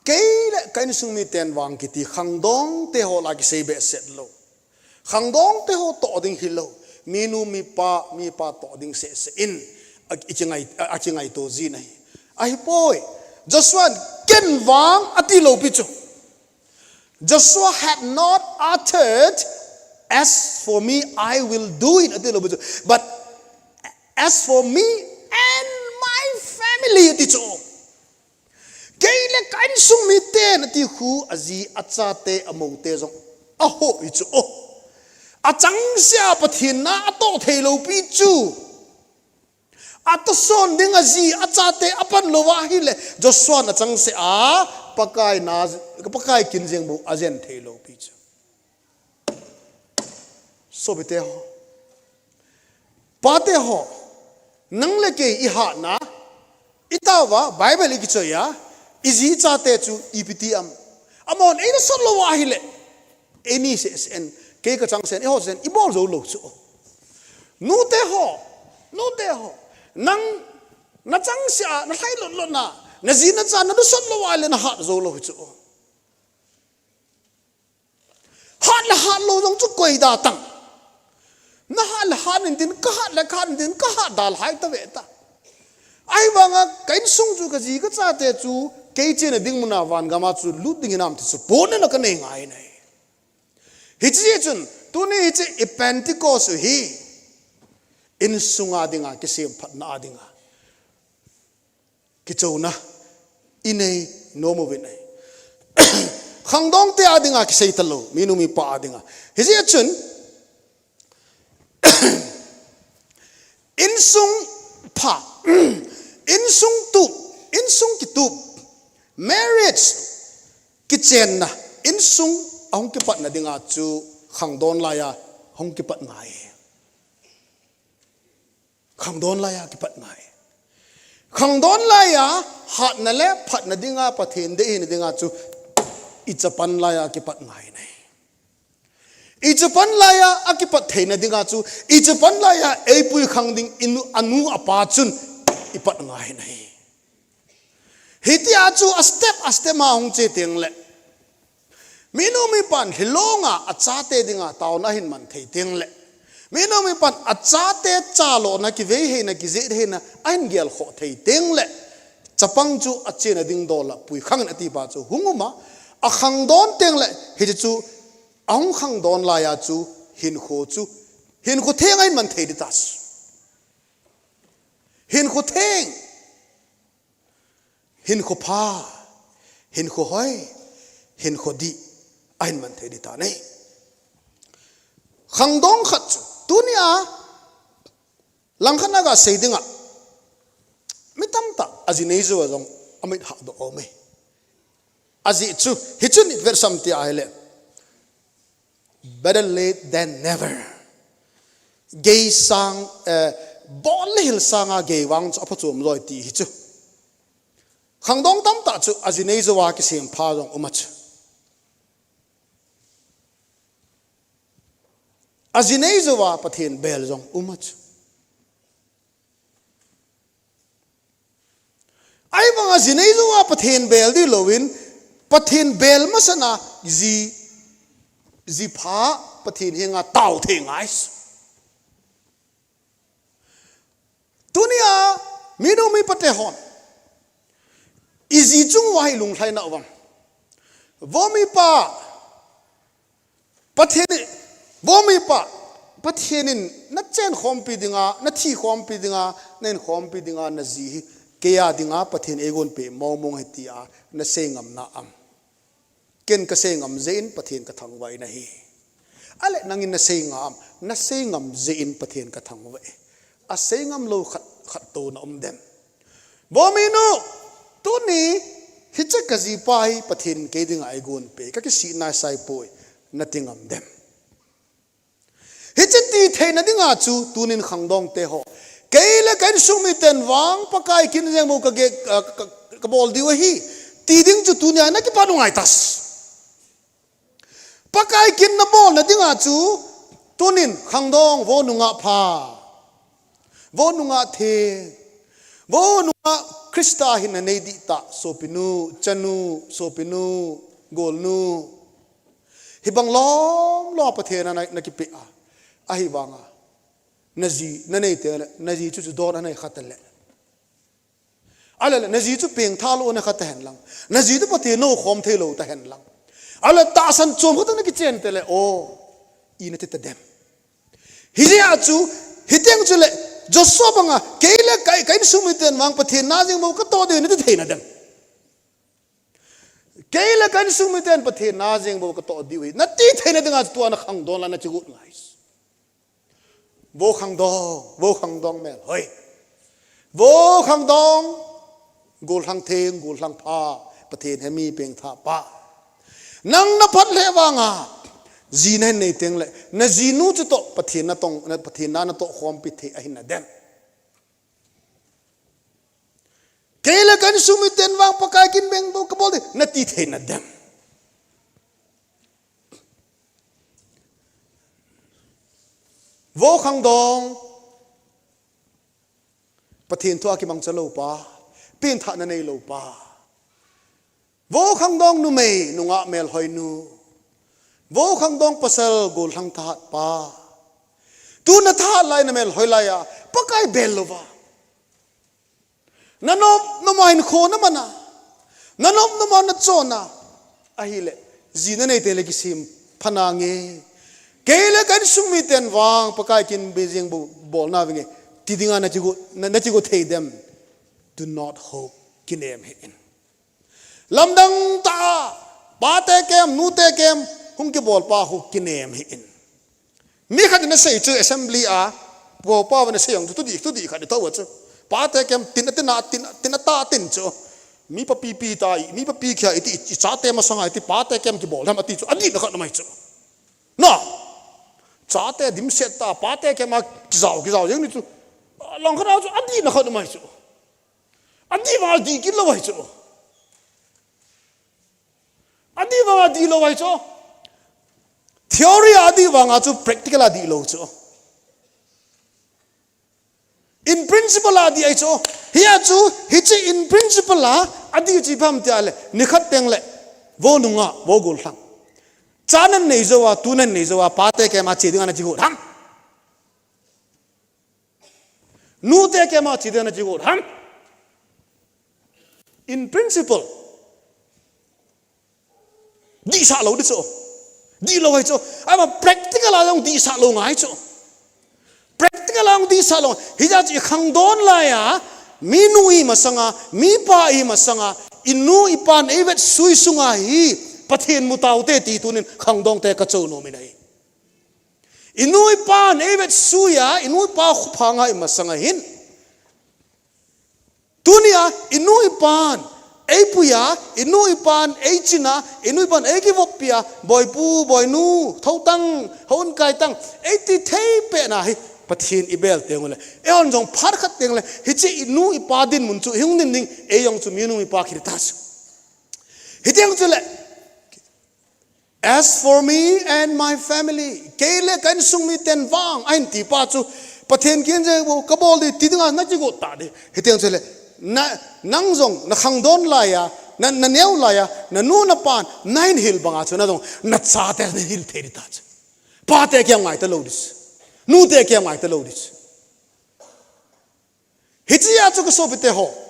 kei le ka insung miten vang kiti khangdong te ho la kisei behseh lou. Khangdong te ho toh ding hilou. Minu mipa, mipa toh ding seh seh in, a, i kingai, a, a kingaito jin ahi. Ahipoi. Joshua'n ken vang ati lou pi chu. Joshua had not uttered, "As for me, I will do it," ati lou pi chu. But, "As for me and my family," ati chu. Kei le ka insung miten ati khu aji achate amoute jong aho hi chu o. Achangseh a Pathen na atoh thei lou pi chu. Atohson ding aji achate apan lou ahile Joshua'n achangseh a Pakai na, Pakai kin jeng bou ajen thei lou pi chu. Sopite ho. Pate ho. Nang le kei ihatna. Itao va, Bible ikichoi a. Iji ichate chu ipi ti am. Amahon eina sot lou ahile. Eini seh seh in. Kei kachangseh in, eiho seh in, ibol jou lou chu. Nute ho. Nute ho. Nang, nachangseh a, nalhai lot lot na. Naji nacha, nadu sot lou ahile, nahat jou lou chu. Hat le hat lou jong chu koi da tang. Nahat le hat in tin, kahat le kahat in tin, kahat da lhai tave ta. Ahivanga ka insung chu kaji kachate chu, kei chena ding muna van gama chu lut ding hinam ti chu, pon na kanei ngai nai. Hiche chun, tuni hiche i Pentecost u hi, insunga dinga, kisemphatna a dinga. Kichouna, inei nom uvin ahi. Khangdong te a dinga kisei talou, minu mipa a dinga. Hijeh chun, insung pha, insung tup, insung kitup, marriage, kichenna, insung ahung kipatna dinga chu khangdong laiya hung kipat ngai. Khangdong laiya kipat ngai. Khangdong laiya hatna le phatna dinga Pathen deihena dinga chu ichapan laiya kipat ngai nai. Ichapan laiya akipat theina dinga chu ichapan laiya eipui khang ding inu, anu apa chun ipat ngai nai. Hitia chu a step a step a hung che teng le. Minu mipan hilonga achate dinga taona ahin man thei teng le. Minu mipan achate chalona kiveiheina kijetheina ahin gelkhoh thei teng le. Chapang chu achena ding dola pui khangin ati pa chu hung uma, akhangdong teng le hichu ahung khangdong laiya chu hinkho chu hinkho theng ahin man thei ding ta chu. Hinkho theng. Hinkho pha, hinkho hoi, hinkho dih, ahin man thei ding ta nai. Khangdong khat chu, tunia, langkhat na gasei dinga, mi tamtah, aji nei jou a jong, amit hahdoh um e. Ajeh chu, hichun i vetsam tia ahile. Better late than never. Gei sang, eh, bol le hil sanga gei vang chu apha chom loi ti hi chu. Khangdong tamtah chu aji nei jouva kisempha jong um a chu. Aji nei jouva Pathen bel jong um a chu. ji nei jou a Pathen bel ding louvin, Pathen bel masat na ji, ji pha Pathen henga tao thei ngai. Tunia, minu mipa te hon, iji chung uva hi lunglhai nau vang. Vo mipa, Pathen, vo mipa, Pathen in na chen khompi dinga, na thi khompi dinga, na in khompi dinga, na ji hi, kei a dinga, Pathen eigon pe mong mong ahi tia, na sei ngam na am. Ken ka sei ngam jeh in Pathen ka thangvah in ahi. Ahile nangin na sei ngam, na sei ngam jeh in Pathen ka thangvah e. A sei ngam lou khat, khat tou na um dem. Vo minu, tuni, hiche ka jipa hi Pathen in kei dinga eigon pe, ka kisih nai sai poi, na ti ngam dem. Hiche ti theina dinga chu tunin khangdong te ho. Kei le ka insung miten vang Pakai kin jeng bou ka ge, ka, ka, ka bol diu ahi. Ti ding chu tunia na kipat u ngai tas. Pakai kin na bolna dinga chu tunin khangdong vo nungah pha. Vo nungah theng. Vo nungah Christa hin na nei dih ta, sopinu, chanu, sopinu, golnu. Hibang lom lom Pathen a na, na kipe a. Ahivanga. Na ji, na nei te, na ji chu chu don a nei khat le. Ahile, na ji chu pengtha lou na khat ta hen lang. Na ji chu Pathen nou khom thei lou ta hen lang. Ahile, tahsan chom khat na kichen te le, o, i na ti ta dem. Hijeh a chu, hiteng chu le, Joshua banga, kei le ka, ka insung miten vang Pathen na jeng bou ka toh diu na ti thei na dem. Kei le ka insung miten Pathen na jeng bou ka toh diu hi. Na ti theina dinga chu tua na khangdong la na chi got ngai. Vo khangdong, vo khangdong melhoi. Vo khangdong, gollhang theng, gollhang pha, Pathen hemi pengtha pa. Nang na phat le vanga, ji na hin nei teng le, na jinu chu toh, Pathen na tong, na Pathen na na toh khompi thei ahi na dem. Kei le ka insung miten vang Pakai kin jeng bou ka bol ding, na ti thei na dem. Vo khangdong, Pathen thu a kimangcha lou pa, pengtha na nei lou pa. Vo khangdong numei, nungah melhoi nu. Vo khangdong pasal gollhang thahat pa. Tu na thahat lai na melhoi lai a, Pakai bel louva. Na nop nop a hinkho na man a. Na nop nop a na chon a. Ahile, ji na nei te le kisem pha nange. Kei le ka insung miten vang, Pakai kin jeng bou bol na venge. Ti dinga na chi got, na, na chi got thei dem. Do not hope. Kinem hih in. Lamdang tah a, pate kem, nute kem, hung kibol pa khu kinem hih in. Mi khat in asei chu assembly a, pu pa vana sei jong chu, tu di, tu di khat i tau chu. Pate kem tin a tin a, tin a, tin a ta tin chu. Mi papi pi ta i, mi papi khia i ti, i chate masanga i ti pate kem kibol ham ati chu. Adih na khat mai chu. Na. Chate dimset ta, pate kem a kijao, kijao jeng ni chu. Lang khat a chu adih na khat mai chu. Adih vang adih kit lou ahi chu. Adih vang adih lou ahi chu. Theory a adih vang a chu practical a adih lou chu. In principle a adih ahi chu. Hia chu, hiche in principle a adih chu ipi ham tia le. Nikhat teng le. Vo nungah, vo gollhang. Cha nan nei jou a, tu nan nei jou a, pate kem a che dinga na chi got ham. Nute kem a che dinga na chi got ham. In principle. Dihsah lou di chu. Dih lou ahi chu. Ama practical a jong dihsah lou ngai chu. Practical a jong dihsah lou. Hijeh chun i khangdong lai a, minu i masanga, mipa i masanga, i nu i pan ei vetsui sunga hi, Pathen mu taute ti tunin khangdong te ka chou nom in ahi. I nu i pan ei vetsui a, i nu i pa khuphanga i masanga hin. Tunia, i nu i pan, ei puia, i nu i pan, ei china, i nu i pan, ei kivopia, boipu, boinu, thotang, hon kaitang, ei ti thei pena hi, Pathen i bel teng ule. Ei hon jong phat khat teng le, hiche i nu i pa dinmun chu, hung din ding, ei jong chu minu mipa kiti ta chu. Hiteng chu le, "As for me and my family, kei le ka insung miten vang," ahin ti pa chu, Pathen kin jeng bou ka bol di, ti dinga na chi got ta di. Hiteng chu le, Na, nang jong, na khangdon laiya, na, na neo laiya, na nu na pan, na hin hil banga chu, na jong, na chate na hil thei ding ta chu. Pate kiam ngai ta lou ding chu. Nute kiam ngai ta lou ding chu. Hichea chu ka sopite ho.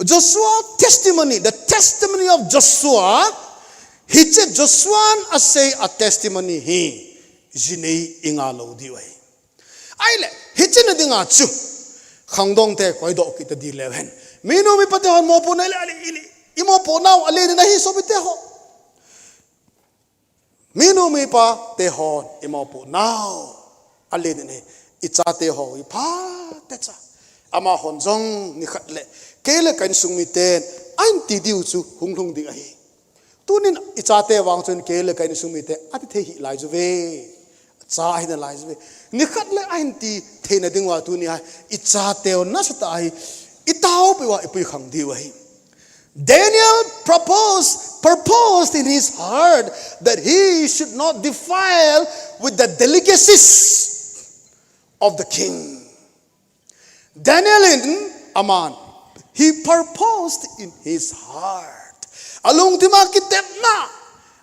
Joshua testimony, the testimony of Joshua, hiche Joshua'n asei a testimony hi, jinei i ngah lou diu ahi. Ahile, hiche na dinga chu, khangdongte koi doh kit ta ding leu hen. Minu mipate hon mopohna le, ale, ile, i mopohnau, ale, na hi sopite ho. Minu mipate hon i mopohnau, ale, na hi, i chate ho, i phatecha. Amahon jong nikhat le, kei le ka insung miten, ahin ti diu chu, hung lhung ding ahi. Tunin i chate vang chun kei le ka insung mite ati thei hih lai chu ve. Cha ahi nalai chu ve. Nikhat le ahin ti theina ding uva tuni a i chateu nasatah a hi i taopeh uva i puikhang diu ahi. Daniel proposed, purposed in his heart that he should not defile with the delicacies of the king. Daniel in aman, he purposed in his heart. Alungthima kitepna,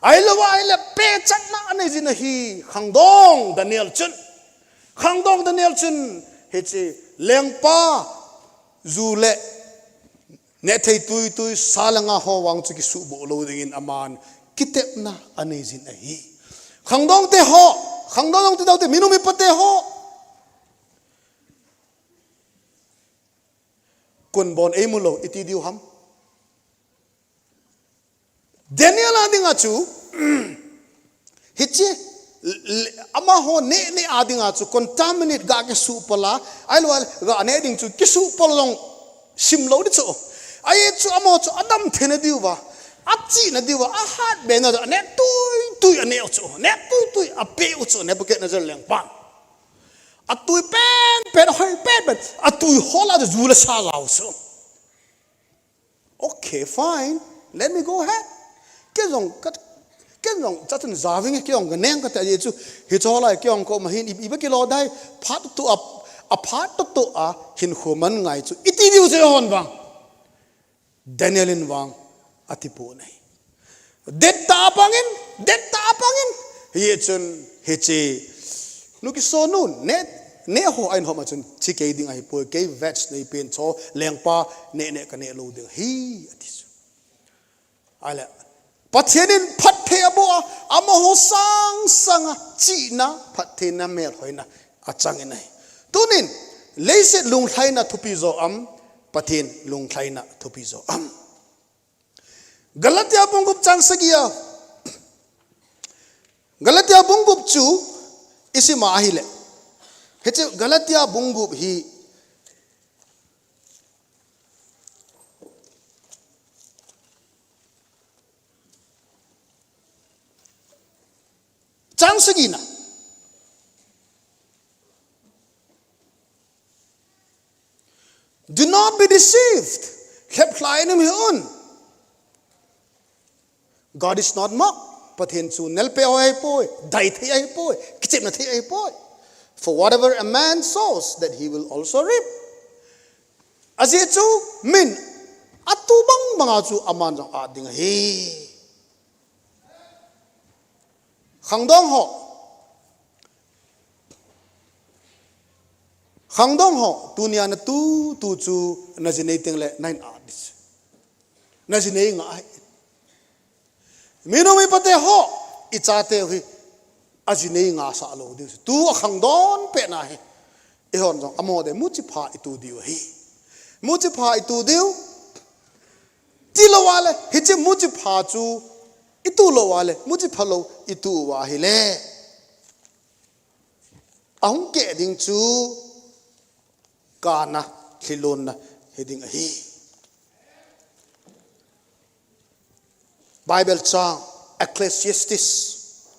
ahilouva ahile pechatna anei jin ahi, khangdong Daniel chun. Khangdong Daniel chun, hiche lengpa ju le nehthei tuitui sa le nga ho vang chu kisuhboh lou dingin aman kitepna anei jin ahi. Khangdongte ho, khangdong dong ti daute, minu mipate ho. Kunbon eimu lou, iti diu ham. Daniel a dinga chu, hiche, amaho neh neh a dinga chu contaminate ga kisuhpal a, ahilouva ga neh ding chu kisuhpal jong sim lou ding chu. Ahi chu amaho chu adam theina diuva, achihna diuva, ahatbehna diuva, aneh tuitui aneh u chu, neh tuitui apeh u chu, Nebuchadnezzar lengpan. Atui penpen, ahoi penpen, atui hol a chu ju le sa jao chu. Okay, fine. Let me go ahead. Kei jong ka, kei jong chachun javinge, kei jong kaneng kate ahi chu. Hiche ho lai kei jong koma hin i, iba kilo dai, phat toh a, aphat toh a hinkho man ngai chu. Iti diu chu hon vang. Daniel in vang atipon ahi. Dettah a pangin, dettah a pangin. Hichun, hiche, nu kisonu, neh, neh ho ahin hom a chun, che kei ding ahipoi, kei veg neipen chu, lengpa, neh neh kaneh lou ding ahi, ati chu. Ahile, Pathen in phatthei aboh a, amaho sangsang a, chihna, phattheina, melhoina, achangin ahi. Tunin, leiset lunglhaina thupi jo am, Pathen lunglhaina thupi jo am. Galatia bung gup chang sagi a. Galatia bung gup chu isim a ahile. Hiche Galatia bung gup hi chang sagina. Do not be deceived. Lheplhai nom hih un. God is not mocked. Pathen chu nelpeh ho ahipoi, dai thei ahipoi, kichepna thei ahipoi. For whatever a man sows, that he will also reap. Ajeh chu min atu bang banga chu aman jong at ding ahi. Khangdong ho. Khangdong ho, tunia natu, tu chu najinei tengle nahin at ding chu. Najinei ngah ahi. Minu mipate ho, ichateu hi, ajinei ngah sah lou ding chu. Tu akhangdon pehna hi. Eihon jong, amaho de, muchi pha itu diu ahi. Muchi pha itu diu. Tilou a le, hiche muchi pha chu, itu lou a le, muchi phalou, itu uva ahile. Ahung keh ding chu, kana, lhilonna, hiding ahi. Bible chang, Ecclesiastes,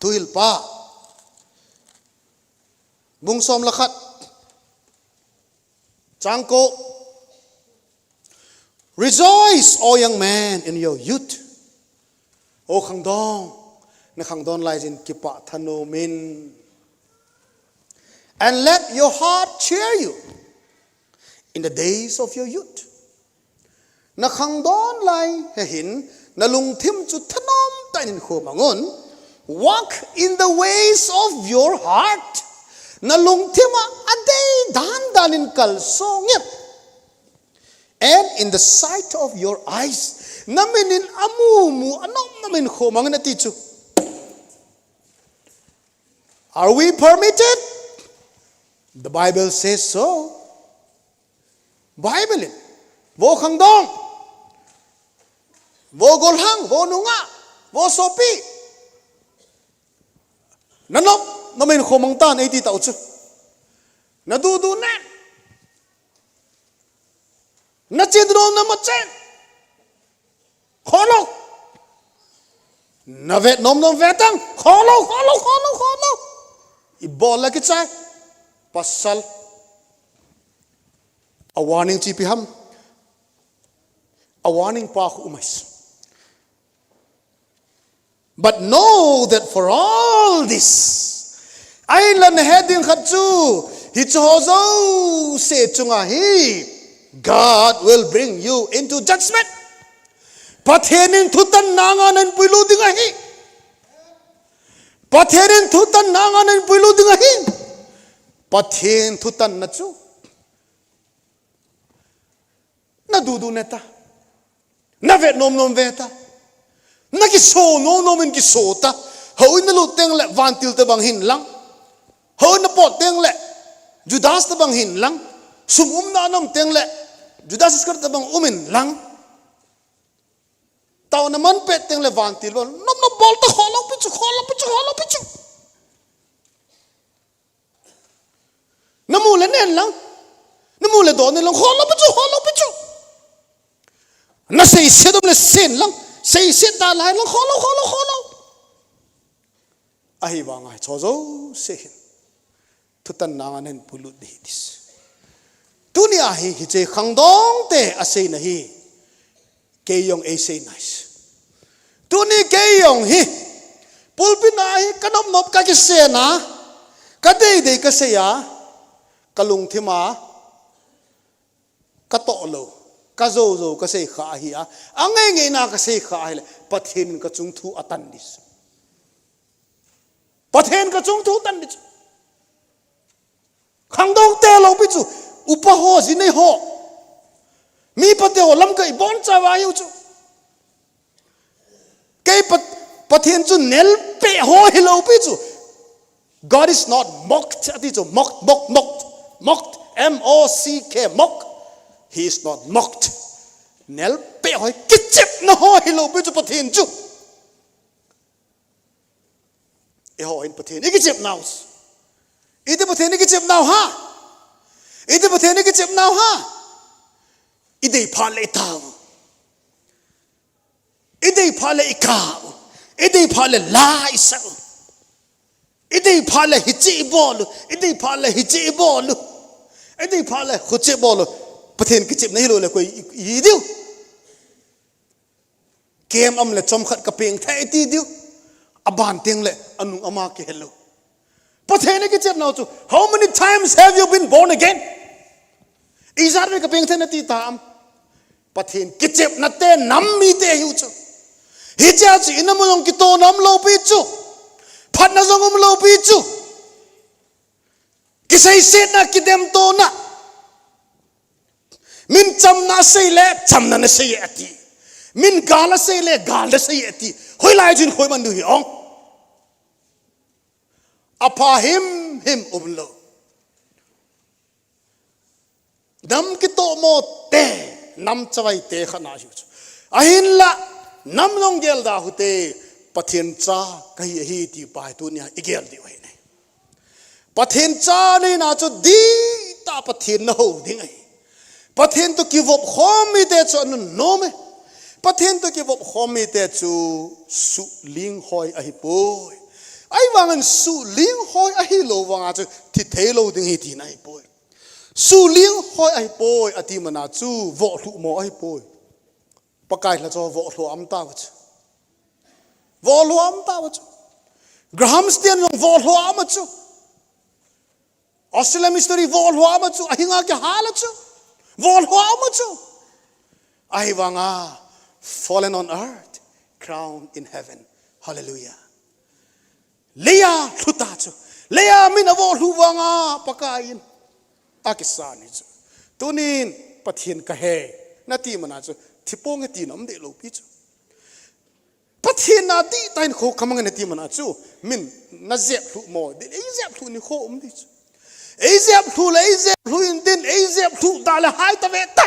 Thuhilpa, bung som le khat, chang ko, Rejoice, O young man, in your youth. O khangdong, nakhangdon laijin kipah thanom in. And let your heart cheer you. in the days of your youth. Na khangdong lai hi hin, na lungthim chu thanom tah in kho mangun. Walk in the ways of your heart. Na lungthim a adei dan dan in kalsong ngep. And in the sight of your eyes. Na min in amu mu anom nom in kho mangun ati chu. Are we permitted? The Bible says so. Bible in. Vo khangdong. Vo golhang, vo nungah, vo sopi. Na nom, na min kho mang tan, eiti tau chu. Na du du ne. Na chen du na ma chen. Kholo. Na vet nom nom vet tang. Kholo, kholo, kholo, kholo. I bol la kichai. Pasal. A warning chi pi ham. A warning pa khu umais. But know that for all this, ai lan he ding khat chu, hi chu ho jouse chunga hi, God will bring you into judgment. Pathen in thutan nanga nan puilu ding ahi. Pathen in thutan nanga nan puilu ding ahi. Pathen thutan na chu. Na du du ne ta. Na vet nom nom ve ta. Na kiso nom nom in kiso ta. Hou in na lut teng le vantil te bang hin lang. Hou in na pot teng le Judas te bang hin lang. Sum um na nom teng le Judas Iskariot te bang um in lang. Tau na man pet teng le vantil bang. Nom nom bol ta kholo pi chu, kholo pi chu, kholo pi chu. Na mu le nen lang. Na mu le do nen lang. Kholo pi chu, kholo pi chu. Na sei se dom le sen lang. Sei se da lai lang. Kholo, kholo, kholo. Ahi vang ai cho jouse hin. Thutan nanga nan puilut di hi dis. Tuni ahi hi che khangdong te a sei na hi. Kei jong ei sei nais. Tuni kei jong hi. Pulpit na hi ka nop nop ka kisei na. Ka dei dei ka sei a. Ka lungthim a. Ka toh lo. Ka jo jo ka sei kha ahi a. A ngei ngei na ka sei kha ahi le. Pathen in ka chung thu a tan dis. Pathen ka chung thu tan dis. Khangdong te lo pi chu, upa ho, ji nei ho. Mi pate ho lam ka i bon cha va hiu chu. Kei pat, Pathen chu nel pe ho hi lo pi chu. God is not mocked, ati chu, mocked, mocked, mocked. Mocked, M O C K, mock. He is not mocked. Nel pe ho, kichep na ho hi lo pi chu Pathen chu. Eiho hin Pathen i kichep nau. Iti Pathen i kichep nau ha. Iti Pathen i kichep nau ha. I dei pha le i tau. I dei pha le i kau. I dei pha le la i sau. I dei pha le hichi i bolu. I dei pha le hichi i bolu. I dei pha le huchi i bolu. Pathen kichep na hi lo le koi i, i diu. Kem am le chom khat ka peng thei ti diu. A ban teng le a nung ama ke hello. Pathen i kichep nau chu. How many times have you been born again? Ijat ve ka peng thei na ti ta am. Pathen kichep na te nam mi te hiu chu. Hi cha chu ina mo jong kito nam lo pi chu. Phat na jong um lo pi chu. Kisei set na kidem to na. Min chamna sei le, chamna na sei e ati. Min gal a sei le, gal na sei e ati. Hoilai chun hoi man du hi ong. Apha him him um lo. Nam kitomo te, nam chavai te kha na hiu chu. Ahin la, nam jong gel da hu te, Pathen cha ka hi ahi ti pa hi tunia i gel diu ahi ne. Pathen cha nei na chu di ta Pathen na ho ding ahi. Pathen to kivop khom mi te chu anun nom e. Pathen to kivop khom mi te chu suling hoi ahi poi. Ai vang an suling hoi ahi lo vang a chu thi thei lo ding hi ti na ahi poi. Suling hoi ahi poi ati mana chu vo hlu mo ahi poi. Pakai hla cho vo hlu am ta va chu. Vo hlu am ta va chu. Graham Staines jong vo hlu am chu. Australia missionary vo hlu am chu. Ahinga ke hala chu. Vol ho ama chu. Ahivanga, fallen on earth, crown in heaven. Hallelujah. Leiya lhuta chu. Leiya min avo lhu vanga Pakaiyin akisan hi chu. Tunin Pathen kahe nati mana chu. Thipong he ti nom de lo pi chu. Pathen na ti tain kho kamang nati mana chu. Min na jep lhu mo. Din ei jep lhu ni kho um di chu. Ei jep lhu le ei jep lhu in din ei jep lhu da le hai ta ve ta.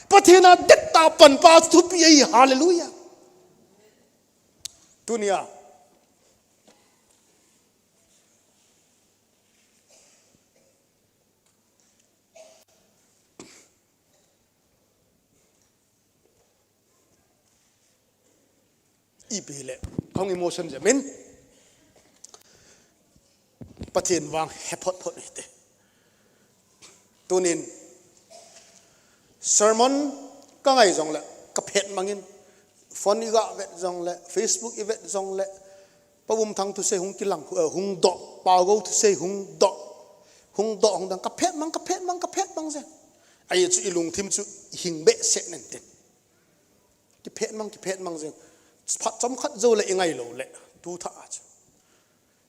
Pathen na det ta pan pa chu thupi ei hallelujah. Tunia. Ipi le, kong emotion jamin. Pathen vang he phot phot ni te. Tunin sermon ka ngai jong le, ka phet mangin. Phone i ga vet jong le, Facebook i vet jong le, Pa Bum Thang thusei hung kilang, eh, hung doh, Pa Go thusei hung doh, hung doh, hung dang, ka phet mang, ka phet mang, ka phet mang je. Ai chu i lungthim chu hing be se nen tin. Ki phet mang, ki phet mang je. Phat chom khat jo le i ngai lo le, tu tha a chu.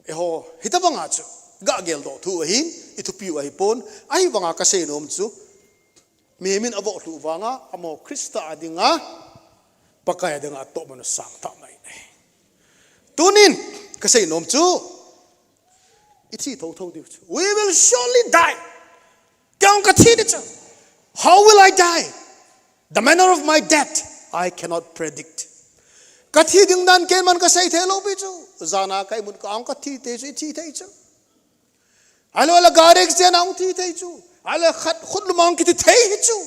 Eiho, hita banga chu, ga gel doh thu ahin, i thupiu ahi pon, ahivanga ka sei nom chu, mi min avo lhu vanga, amo Krista a dinga, Pakai a dinga, to manu sang ta mai nei. Tunin, ka sei nom chu, i thi tho tho diu chu. We will surely die. Kei ong ka thi di chu. How will I die? The manner of my death, I cannot predict. Ka thi ding dan kei man ka sei thei lo pi chu. Jana kai mun ka ong ka thi thei chu, i thi thei chu. Alo la gari accident ong thi thei chu. Alo khat khut lum ong ki thi thei hi chu.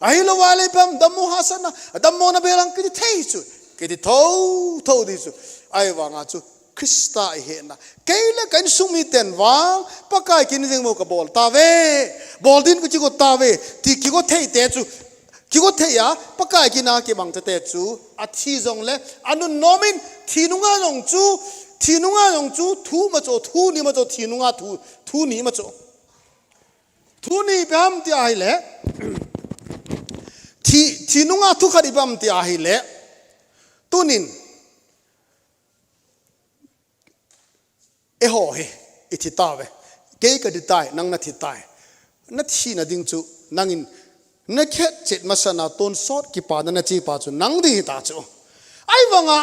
Ahilo vale pam dammo hasana, dammo na belang ki thi thei chu. Ki thi tho, tho di chu. Ahivanga chu. Krista i hena. Kei le ka insung miten vang, Pakai kin jing mo ka bol ta ve. Bol din ka kigo ta ve. Ti kigo thei te chu. Kigo thei a, Pakai kina kibang te te chu. A thi jong le, a nun nomin, thi nunga jong chu, thi nunga jong chu, thu ma cho, thu ni ma cho, thi nunga thu, thu ni ma cho. Thu ni pe ham ti ahi le. Thi, thi nunga thu khat i pe ham ti ahi le. Tunin. Eiho hi, i thi ta ve. Kei ka thi tai, nang na thi tai. Na thina ding chu, nangin, na khet chet masana tonsot kipana na chi pa chu, nang ding hi ta chu. Ahivanga,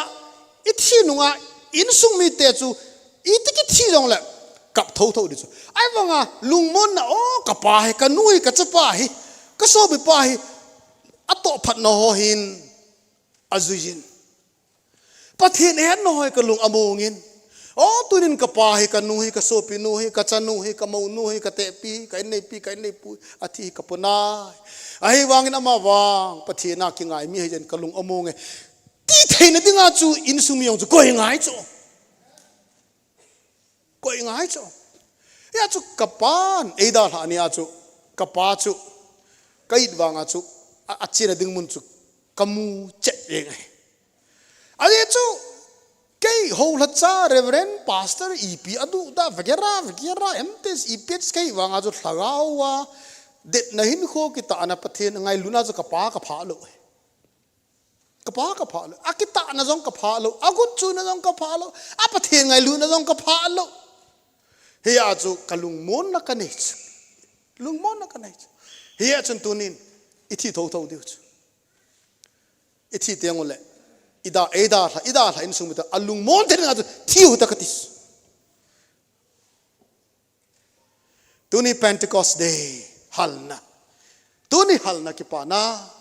i thi nunga, insung mite chu, i ti ki thi jong le, kap tho tho di chu. Ahivanga, lungmon na, o, ka pa hi, ka nu hi, ka chapa hi, ka sopi pa hi, a to phat na ho hin, a zui jin. Pathen ehet na hoi ka lung amongin. O, tunin ka pa hi, ka nu hi, ka sopi nu hi, ka chanu hi, ka mou nu hi, ka tepi, ka inneipi, ka inneipu, a thi hi ka ponai. Ahivangin ama vang, Pathen a kingai mi hi jen ka lung amonge. Ti theina dinga chu insung mi jong chu koi ngai chu. Koi ngai chu. Hia chu ka pan, ei dalha nia chu, ka pa chu, ka it vanga chu, a, a chena ding mun chu, ka mu chet ve ngai. Ahi chu, kei ho lhacha, Reverend, Pastor, ipi, adu, da, vagera, vagera, M T S, ipi, kei vanga chu, lhagao a, det na hin kho kita na Pathen, ngailutna chu, ka pa, ka pha lo. Ka pa ka pha lo. A kitahna jong ka pha lo. A gutchuna jong ka pha lo. A Pathen ngailutna jong ka pha lo. Hia chu ka lungmonna ka nei chu. Lungmonna ka nei chu. Hia chun tunin i thi tho tho diu chu. I thi teng ule. I da, ei dalha, i dalha insung mite a lungmon te na chu thi u ta ka ti chu. Tuni Pentecost Day, halna. Tuni halna kipana.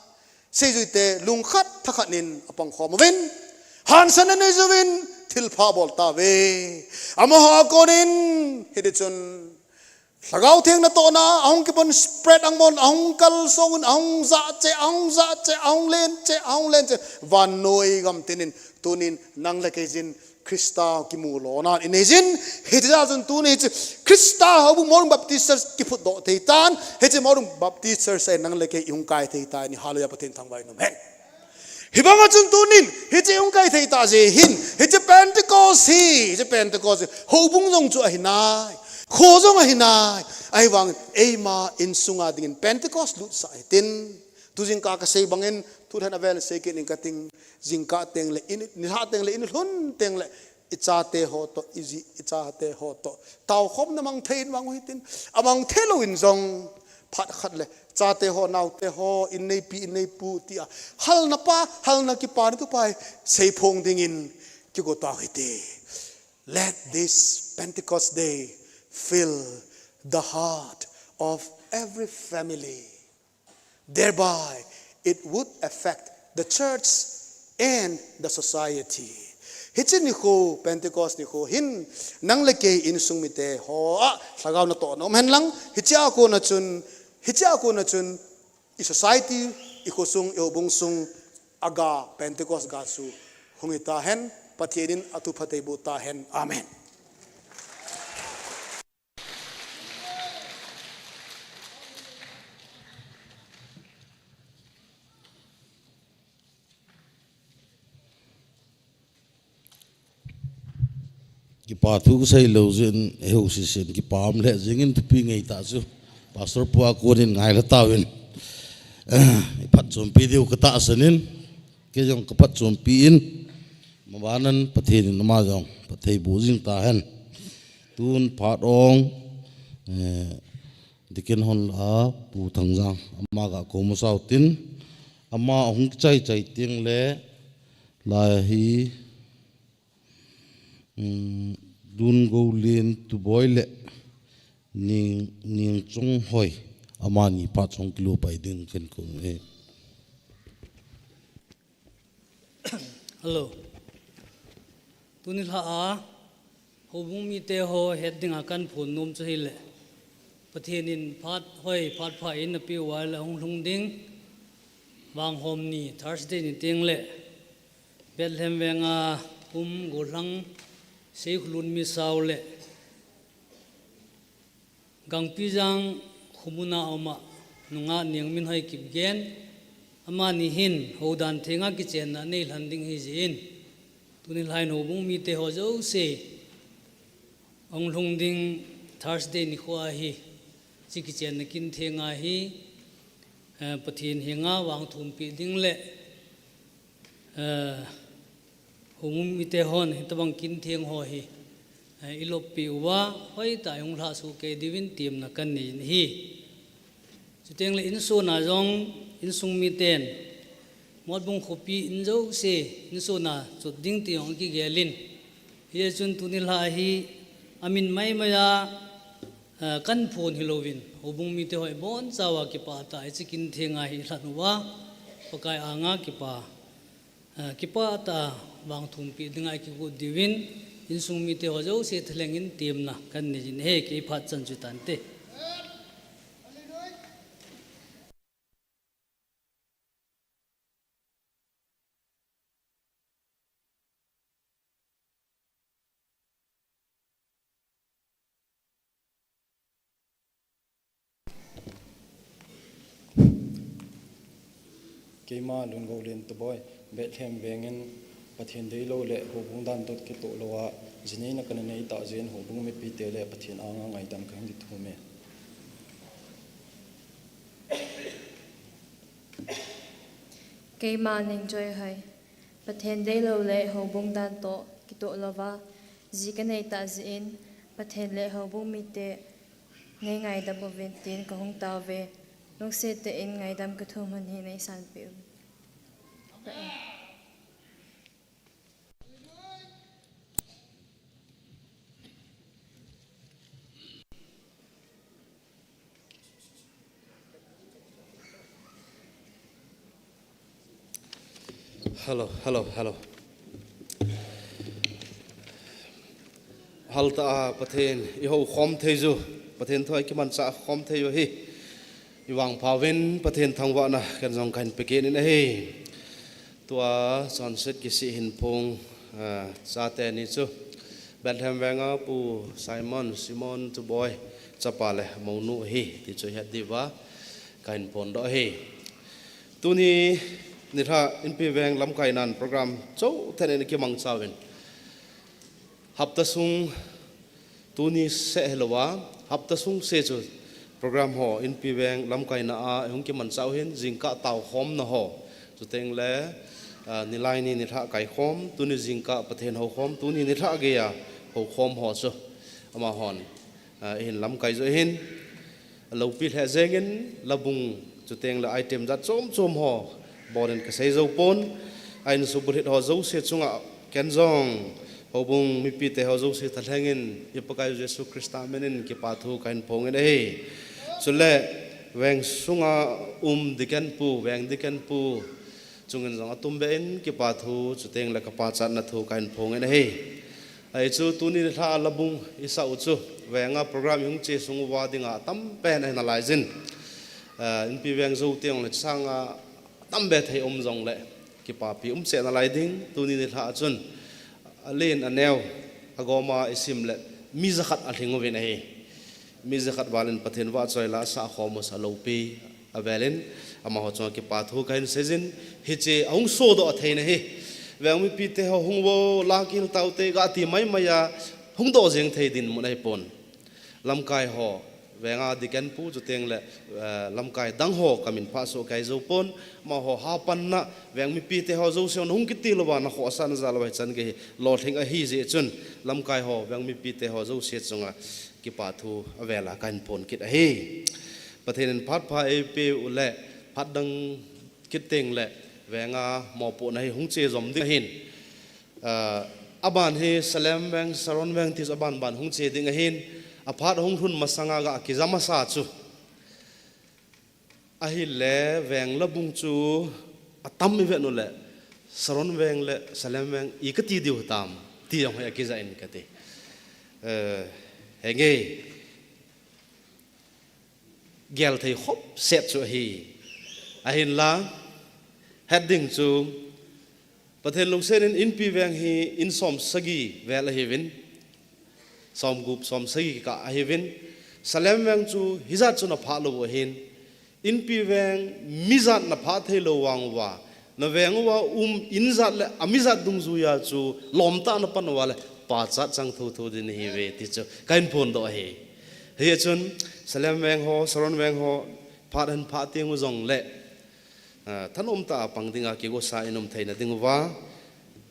Seijuite lungkhat thakhat nin apang khom uvin. Hansan anei juvin, thilpha bol tauve. Amaho a konin, hiti chun. Lhagao Theng natohna, ahung kipon spread ang mon, ahung kalsong un, ahung ja che, ahung ja che, ahung len che, ahung len che. Vannoi gam tinin, tunin, nang le kei jin, Krista kimu lona inei jin, hiti jeh chun tuni hiche Krista houbung Morung Baptist Church kiphutdoh thei tan, hiche Morung Baptist Church a nang le kei ihung kai thei tan, hallelujah, Pathen thangvah in um hen. Hibanga chun tunin, hiche ihung kai thei ta jeh hin, hiche Pentecost hi, hiche Pentecost hi, houbung jong chu ahi nai. Kho jong ahi nai. Ahivangin eima insunga dingin Pentecost lutsah hitin. Tu jingkah kasei bangin, tulhen avel sei kit ning kating, jingkah teng le in, nilhah teng le in lhun teng le, i chate ho toh, i ji, i chate ho toh taokhomna mang thei in mang u hitin. Amang thei louvin jong, phat khat le chate ho, naote ho, in neipi, in neipu tia halna pa, halna kipa ni tu pa hi seiphong dingin kigo tau hite. Let this Pentecost day fill the heart of every family. Thereby, it would affect the church and the society. Hiche nikho, Pentecost nikho hin, nang le kei insung mite ho a lhagao natohna um hen lang, hichea kona chun, hichea kona chun, i society, i khosung, i houbung sung, aga Pentecost ga chu hung hita hen, Pathen in athu phatthei boh ta hen. Amen. Kipa thu kasei lou jeh in, eiho sesen kipa um le jingin thupi ngei ta chu. Pastor pu a konin ngai la tauvin. I phatchompi diu katahsan in, kei jong kaphatchompi in, mabanan Pathen in ama jong phatthei boh jing ta hen. Tun phat ong, eh, Deacon hon la a Pu Thangjang, ama ga ko masau tin, ama hung chai chai ting le, lai hi, um, Dungoulen Tuboi le Ning, Ningchonghoi, amani phat chong kilo pai ding ken ko e. Hello. Tuni lha a, houbung mite ho het dinga kaphon nom chu hile, Pathen in phat hoi, phat pha in apeh uva le hung lhung ding, Vanghom ni, Thursday ni teng le, Bethlehem venga um gollhang Seikholun Misao le, Gangpijang khomun a um a, nungah Niangminhoi Kipgen, amani hin houdan thenga kichenna nei lhan ding ahi jeh in, tuni lha in houbung mite ho jouse, ahung lhung ding Thursday nikho a hi, hiche kichenna kin thenga hi, eh, Pathen henga vangthum peh ding le, eh, houbung mite hon hitabang kin theng ho hi, eh, i loppeh uva, hoitah a i hung lhah soh kei diuvin temna kanei in ahi. Chuteng le insung a jong, insung miten, Motbung khopi in jouse, insung a chot ding ti jong kigel in. Hijeh chun tuni lha hi, amin mai mai a, eh, kaphon hilouvin, houbung mite ho ibonchauva kipah tah a hiche kin thenga hi i lhan uva, Pakai anga kipah, eh, kipah tah a vangthum peh dinga i kigot diuvin, insung mite ho jouse thalheng in temna kanei in ahi, kei phat chan chu tante. Keima Lungoulen Tuboi, Bethlehem vengin Pathen deilou le houbung dan toh kitoh louva, jineina kana nei tah jeh in houbung mipite le Pathen anga ngaidam kahin thum e. Keima Ningchonghoi, Pathen deilou le houbung dan toh kitoh louva, ji kanei tah jeh in, Pathen le houbung mite nei ngaidam uvin tin kahung tauve, lungset tah in ngaidam kathum hon hi nei sanpeh uvin. Hello, hello, hello. Haltah a Pathen i houkhom thei u, Pathen thu a i kimanchah khom thei u hi, i vangpha uvin Pathen thangvahna ken jong kahin pe kit in ahi. Tua chonset kisih hin phong, ah, chate ni chu Bethlehem venga Pu Simon, Simon Tuboi chapa le mounu ahi, ti chu het diuva kahin phondoh ahi. Tuni nilhah Inpi veng lamkai nan program chom tah in kimangcha uvin, hapta sung Tuni seh hilouva, hapta sung seh chu program ho, Inpi Veng lamkaina a hung kimanchah u hin, jingkah taokhomna ho. Chuteng le, ah, nilai ni nilhah kaikhom, tuni jingkah Pathen houkhom, tuni nilhah geiya houkhom ho chu. Amahon, ah, ihin lamkai joh hin. Loupi lheh jengin, labung chuteng le item jat chom chom ho, bolin kasei jou pon, a insung bulhit ho jouse chunga ken jong, houbung mipite ho jouse thalhengin, i Pakaiyu Jesu Christa minin kipa thu kahin phongin ahi. Chule, veng sunga um deacon pu, veng deacon pu, chungin jong atumbeh in kipa thu, chuteng le kapachatna thu kahin phongin ahi. Ahi chu tuni nilhah a labung isah u chu, venga program ihung che sung uva dinga atam pen ahi nalai jin. Ah, Inpi Veng jou teng le sanga atam be thei um jongle, kipapi um cheh nalai ding, tuni nilhah a chun. Alen aneo, agoma isim le, mi jakhat alhing uvin ahi. Mi jakhat valin Pathen vahchoi la asah khom u sa loupi, avelin, amaho chunga kipa thu kahin seijin, hiche ahung sodoh a theina hi. Veng mipite ho hung vo, la kihil taute gati maimai a, hung doh jeng thei dinmun ahipon. Lamkai ho, venga deacon pu chuteng le, eh, lamkai dang ho kamin phah soh kei jou pon, amaho hapanna, veng mipite ho jouse hung kiti louva, nakhohsah najah louva hichan gei hi, lolhing ahi jeh chun, lamkai ho, veng mipite ho jouse chunga, kipa thu avela kahin phon kit ahi. Pathen in phat pha eipeh u le, phat dang kit teng le, venga mopohna hi hung che jom ding ahin. Ah, aban hi Salem Veng, Saron Veng ti chu aban ban hung che ding ahin. Aphat hung lhun masanga ga kija masa chu. Ahile veng labung chu atam ivet u le, Saron Veng le Salem Veng i kati diu tam, ti jong hi akija in kati. Eh, henge. Gel thei khop set chu ahi. Ahinla, het ding chu, Pathen lungset in Inpi Veng hi in som sagi vel ahiuvin, som gup, som sagi kikah ahiuvin, Salem Veng chu hijat chu na phah lou u ahin, Inpi Veng mi jat na phah thei lou vang uva, na veng uva um in jat le a mi jat dungjuiya chu lomtah na pan uva le pachat chang thotho ding nahiuve ti chu kahin phondoh ahi. Hichun Salem Veng ho, Saron Veng ho, phat hin phah teng u jongle, ah, thanom tah a pang dinga kigosa in um theina ding uva,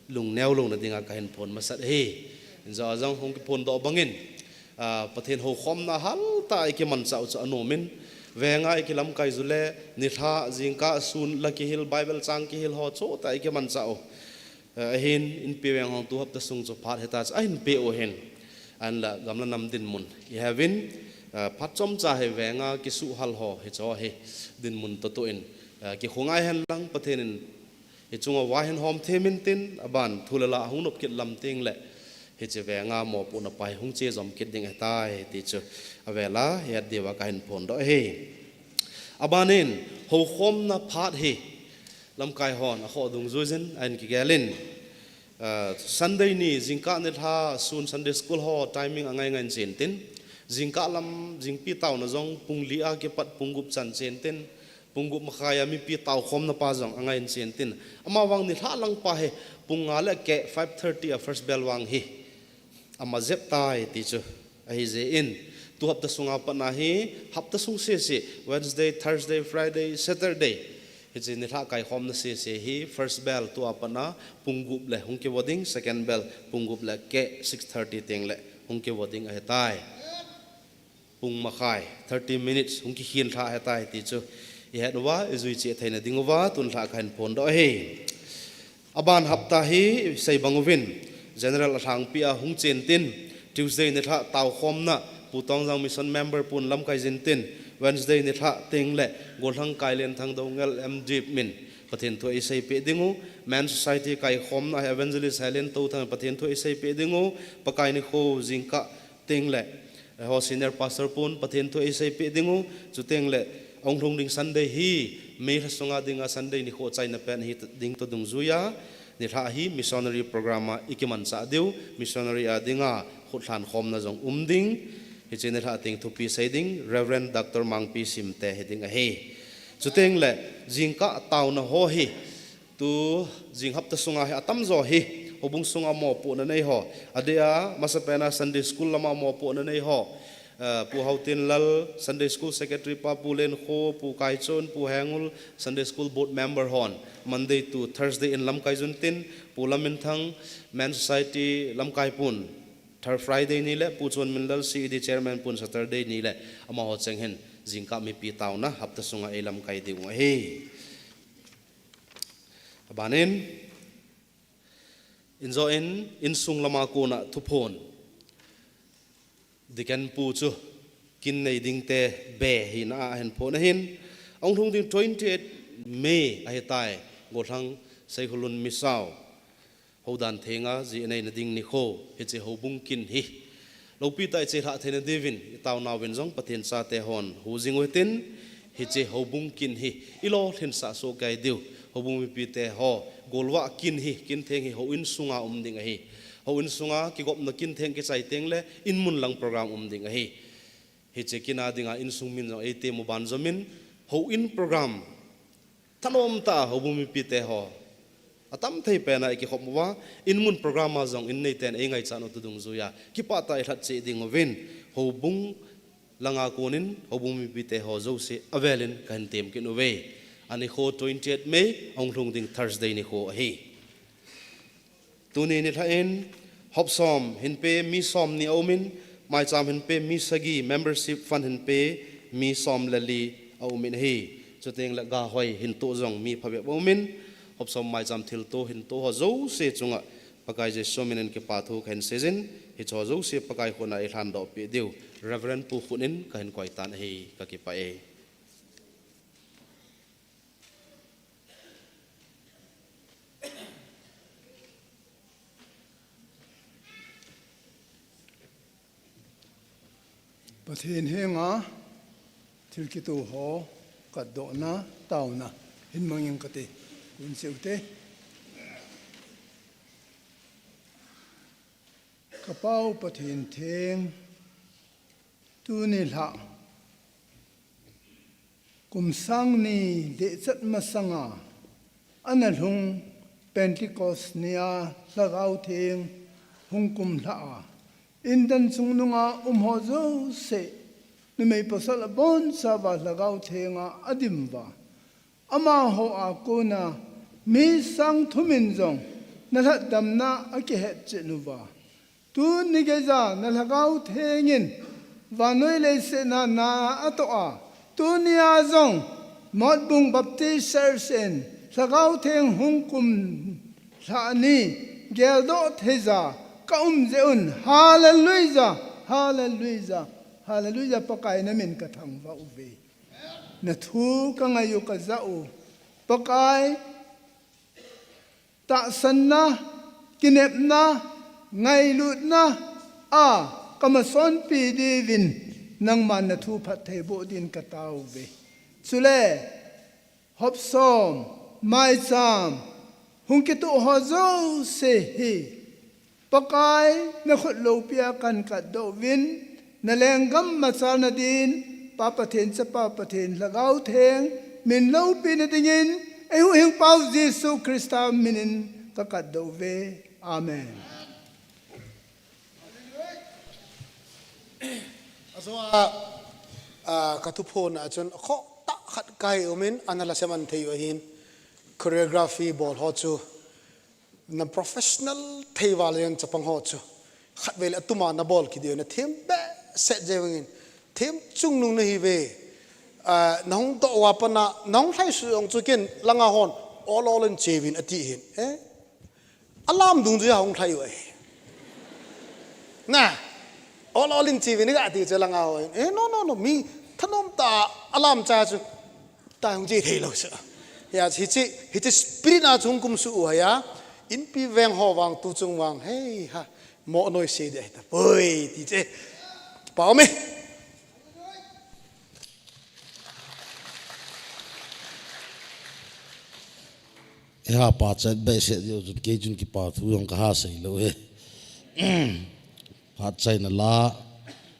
lungneo louna dinga kahin phon masat ahi. Injo a jong hung kiphondoh bangin, ah, Pathen houkhomna haltah a i kimanchah u chu anom in, venga i kilamkai ju le, nilhah, jingkah, sun, la kihil, Bible chang kihil ho chutah a i kimanchah u. Eh, ahin, Inpi Veng hung tu hapta sung chu phat hita chu ahin peh u ahin. Ahinla gamla nam dinmun i heuvin, eh, phat chomcha hi venga kisuhal ho hicho hi dinmun toh toh in, eh, kikhongai hen lang Pathen in hichunga vahin hom them intin, aban thu le la hung nop kit lam teng le, hiche venga mopohna pa hi hung che jom kit ding ahitai ti chu avela het diuva kahin phondoh ahi. Abanin, houkhomna phat hi, lamkai hon akhoh dungjuijin ahin kigel in, ah, Sunday ni, jingkah nilhah, sun Sunday school ho, timing angai ngai in chen tin. Jingkah lam, jingpi taona jong, pung li a kipat pung gup chan chen tin. Pung gup makhai a mipi taokhomna pa jong angai in chen tin. Amavang nilhah lang pa hi, pung nga le keh, five thirty a first bell vang hi. Ama jep tai ti chu. Ahijeh in, tu hapta sunga patna hi, hapta sung sese, Wednesday, Thursday, Friday, Saturday. Hiche nilhah kaikhomna sese hi, first bell tua patna, pung gup le hung kivo ding, second bell, pung gup le keh, six thirty teng le hung kivo ding ahitai. Pung makhai, thirty minutes, hung kikhin lha ahitai ti chu. I het uva, i jui cheh theina ding uva, tun lha kahin phondoh ahi. Aban hapta hi sei bang uvin, General alhangpi a hung chen tin, Tuesday nilhah taokhomna, Pu Tongjang Mission member pun lamkai jin tin, Wednesday nilhah teng le, Golhang Kailen Thangdongel M Dip min, Pathen thu eisei peh ding u, Men Society kaikhomna hi Evangelist Helen Touthang Pathen thu eisei peh ding u, Pakai nikho jingkah teng le, ho senior pastor pun Pathen thu eisei peh ding u, chuteng le, ahung lhung ding Sunday hi, May lha sunga dinga Sunday nikho chaina pen hi ding toh dungjuiya, nilhah hi missionary program a i kimanchah diu, missionary a dinga khutlhan khomna jong um ding, hiche nilhah teng thupi sei ding, Reverend Doctor Mangpi Simte hi ding ahi. Chuteng le, jingkah taona ho hi, tu jing hapta sunga hi atamjo hi, Houbung sunga mopohna nei ho. Adeh a, masapen a Sunday School lama mopohna nei ho. Eh, Pu Hautinlal, Sunday School Secretary pa, Pu Lenkho, Pu Kaichon, Pu Hengul, Sunday School Board Member hon. Monday to Thursday in lamkai jun tin, Pu Laminthang, Men Society lamkai pun. Thur Friday ni le, Pu Chonminlal, C E D Chairman pun Saturday ni le, amaho cheng hin, jingkah mipi taona, hapta sunga ei lamkai diu ahi. Abanin, injo in, insung lama kona thuphon. Deacon pu chu, kin nei ding te be hina a ahin phon ahin. Ahung lhung ding twenty-eight May ahitai, Golhang Seikhulun Misao. Houdan thenga ji anei na ding nikho, hiche houbung kin hi. Loupi tah a iche lhah theina diuvin, i taonauvin jong Pathen chate hon, hu jing u hitin, hiche houbung kin hi, i lolhinsah soh kei diu, houbung mipi te ho, golvah kin hi, kin theng hi, houin sunga um ding ahi. Houin sunga, kigopna kin theng kichai teng le, in mun lang program um ding ahi. Hiche kin a dinga insung min jong eite mu ban jomin, houin program, thanom tah a houbung mipi te ho. Atam thei pen a i kikhop uva, in mun program a jong in neiten ei ngaichat u tu dungjuia. Kipah tah a i lhat cheh ding uvin, houbung langa konin, houbung mipi te ho jouse, avelin kahin tem kit uve. Anikho twenty-eight May, ahung lhung ding Thursday nikho ahi. Tuni nilhah in, hop som hin pe mi som ni aumin, maicham hin pe mi sagi, membership fund hin pe mi som le li aumin ahi. Chuteng le gahoi hin to jong mi phabep aumin, hop som maicham thilto hin to ho jouse chunga Pakai Jesu minin kipathu kahin seijin, hiche ho jouse Pakai khut a i lhandoh peh diu, Reverend Pu khut in kahin koi tan ahi, kakipah e. Pathen henga thil kitoh ho katdohna, taona hin mangin kate, kun cheh u te. Ka Pa u Pathen theng, tuni lhah kum sang ni dehchat masanga ana lhung Pentecost nia Lhagao Theng hung kumlha a, indan chungnunga um ho jouse, numei pasal abonchauva Lhagao Thenga adim uva, amaho a kona mi sang thum in jong na lhatdamna akihetchen uva, tuni geija na Lhagao Theng in vannoi leiset a na atoh a, tunia jong Motbung Baptist Church in Lhagao Theng hung kumlha ni geldoh theija ka um jeh un, Hallelujah, Hallelujah, Hallelujah, Pakai na min ka thangvah uve. Na thu ka ngai u ka jah u, Pakai, tahsanna, kinepna, ngailutna a ka masonpi diuvin, nangman na thu phattheiboh din ka taove. Chule, hop som, maicham, hung kitoh ho jouse hi, Pakai, na khut loupia kan katdoh uvin, na lenggam machalna din, Pa Pathen, Chapa Pathen, Lhagao Theng, min loupina dingin, eihuhhingpau Jesu Christa minin ka katdoh uve. Amen. Ajou a, a, ka thuphon a chun, khoh tah khat kahi umin, ana lhasam an thei u ahin, choreography bol ho chu, na professional thei val jeng chapang ho chu. Khatvei le atuma na bol kit diu na them behseh jeng in. Them chungnung na hiuve. Ah, na hung toh uva pat na, na hung lhai suh jong chu ken langa hon, ol ol in che uvin ati hin. Eh? Alam dungjuia hung lhai u ahi. Na, ol ol in che uvin ga ti chu langa hon. Eh, no, no, no, mi thanom tah a alam cha chu. Tahung che thei lou sa. Hia, hiche, hiche spirit a chung kum suh u hia. Inpi veng ho vang, tu chung vang. Hei ha. Mo noi se de ta. Poi, ti che. Pao me. Hia, pa chat be se de, kei chun kipa thu jong ka ha sei lou he. Phat chaina la,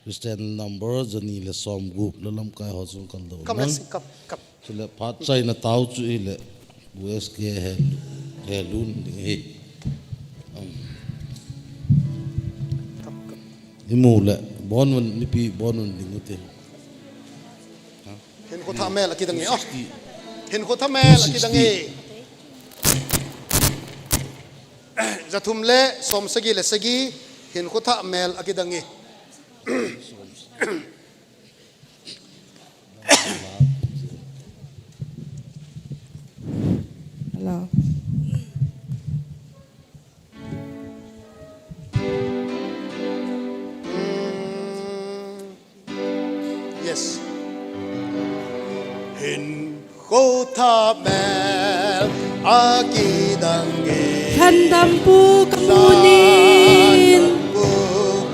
Christian number, jani le som gup, la lamkai ho chung kal dou. Kam nang. Kam, kam. Chule phat chaina tao chu i le, U S K he, he lun ding hi. Um, Imu le, bon un, mipi bon un ding ute. Hinkho thah mel akidang e, oh. Hinkho thah mel akidang e. Jathum le som sagi le sagi, hinkho thah mel akidang e. Hello. Yes. Hinkho thah mel akidang e. Lhandampu kamun in. Lhandampu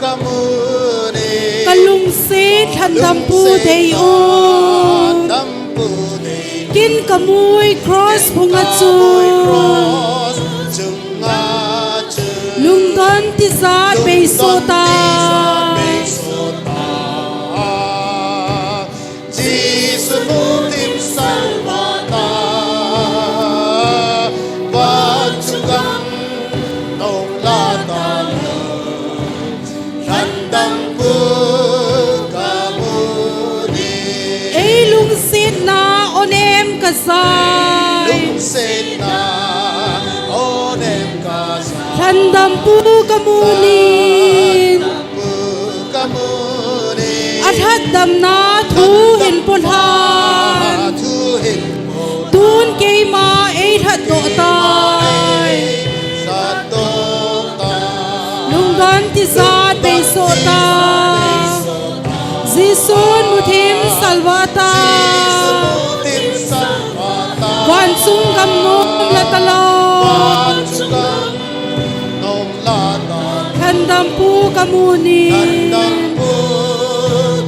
kamun in. Kalungset lhandampu dei un. Lhandampu dei un. Kin kamui cross phunga chu. Kin kamui cross phunga chu. Lungdon tijat beiso ta. Lungdon tijat beiso ta. Jesu mutim salvata. Vanchungah nong lata. Lhandampu kamun in. Ei lungsetna onem kajai. Lungsetna onem kajai. Lhandampu kamun in. Lhandampu kamun in. Alhatdamna thu hin polhan. Lhatdamna thu hin polhan. Tun keima ei lhatdoh tai. Lungdon tijat beiso ta. Jesun muthim salvata. Vanchung gam nom lata lou. Lhandampu kamun in. Lhandampu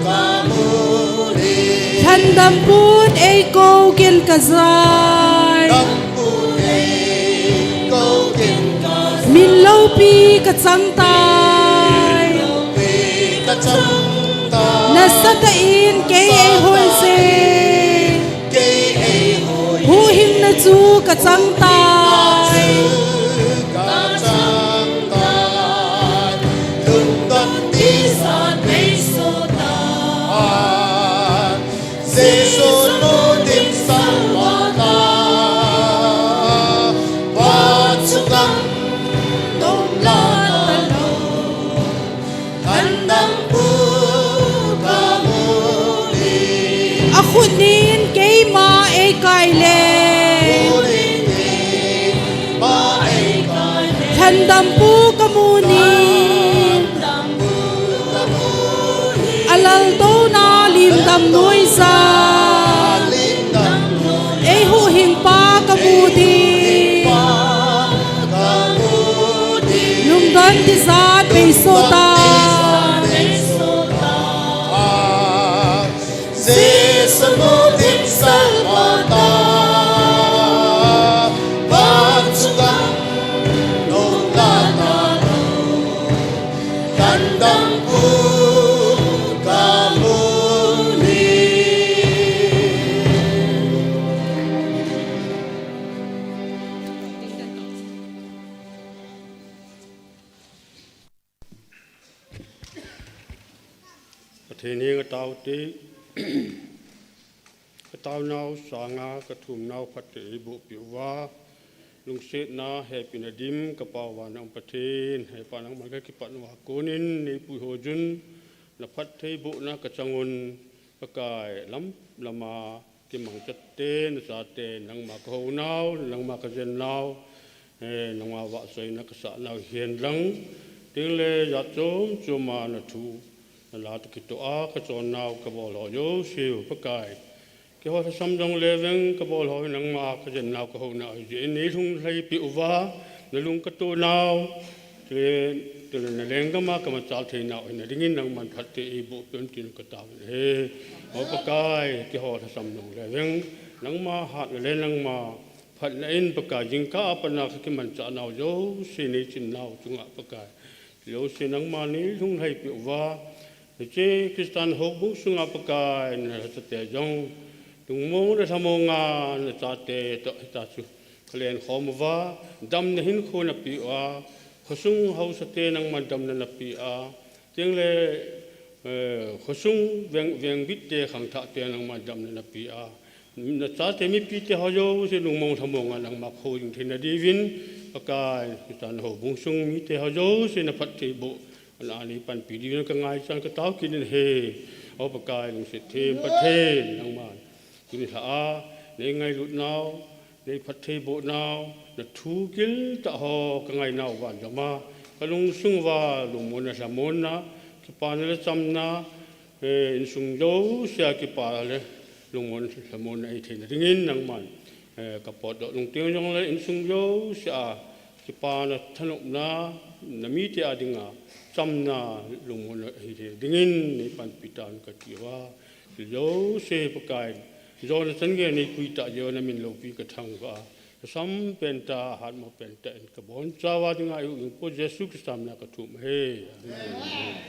kamun in. Lhandampu in eikou kin kajai. Lhandampu in eikou kin kajai. Min loupi kachang tai. Min loupi kachang tai. Nasatah in kei eihoi je. Nasatah in kei eihoi je. Huhhingna chu kachang tai. Huhhingna chu kachang tai. Lungdon tijat beiso ta. Jesu mutim salvata. Vanchungah nong lata lou. Lhandampu kamun in. Akhut nin keima eikai le. Akhut nin keima eikai le. Lhandampu kamun in. Alaltouna limdam noija. Eihuhhingpa kamu ding. Lungdon tijat beiso ta. Jesu mutim salvata. Vanchungah nong lata lou. Lhandampu kamun in. Pathen henga taote. Kataonau sanga kathumnau phatthei eiboh peh uva, lungsetna hepina dim kapao vana um Pathen, hepa nangman kakipat uva konin neipui ho jun, naphatthei bohna kachang un, Pakai, lam lama kimangchate, nachate, nangma kahounau, nangma kajennau, eh, nangma vahchoina kasahnau hihen lang, tengle jat chom choma nathu, nala toh kitoh a kachonnau kabol ho jouse u Pakai. Keiho lhasam jongle veng kabol ho hi nangma kajennau kahounau ahijeh in neilhung lhai peh uva, nalung katonau, chule, chule nalenggam a kamachal theinau ahina dingin nangman phatthei eiboh peh un tin kataovin ahi. O Pakai, keiho lhasam jongle veng, nangma hatna le nangma phatna in Pakai jingkah a pat a kakimanchahnau jouse neichinnau chunga Pakai. Jouse nangma neilhung lhai peh uva, hiche Christian houbung sunga Pakai nalhachate jong, lungmong le lhamonga nachate toh hitia chu kalen khom uva, damna hinkho napeh uva, khosung haosate nangman damna napeh a, Tengle, eh, khosung veng, vengbit te khangthah te nangma damna napeh a. Nachate mipite ho jouse lungmong lhamong a nangma khojing theina diuvin, Pakai, nachate houbung sung mite ho jouse naphattheiboh, ana nei panpi diuvin kangaichan katao kit in ahi. O Pakai, lungset them Pathen, nangma tuni lha a nei ngailut nau, nei phattheiboh nau, nathu giltah ho kangai nau vang joma, kalungsung uva lungmonna lhamonna, kipana le chamna, eh, insung jousea kipa le lungmon lhamonna ahi theina dingin nangman, eh, kapotdoh lungteng jongle insung jousea kipana thanopna, namite a dinga chamna lungmonna ahi theina dingin nei panpi tan kati uva. Thil jouse Pakai, jona chan gei nei pui tah jeh uva namin loupi kathangvah a, kasampen tah, hatmo pen tah in kabonchauva dinga eihuhhingpu Jesu Christa mina kathum ahi. Amen.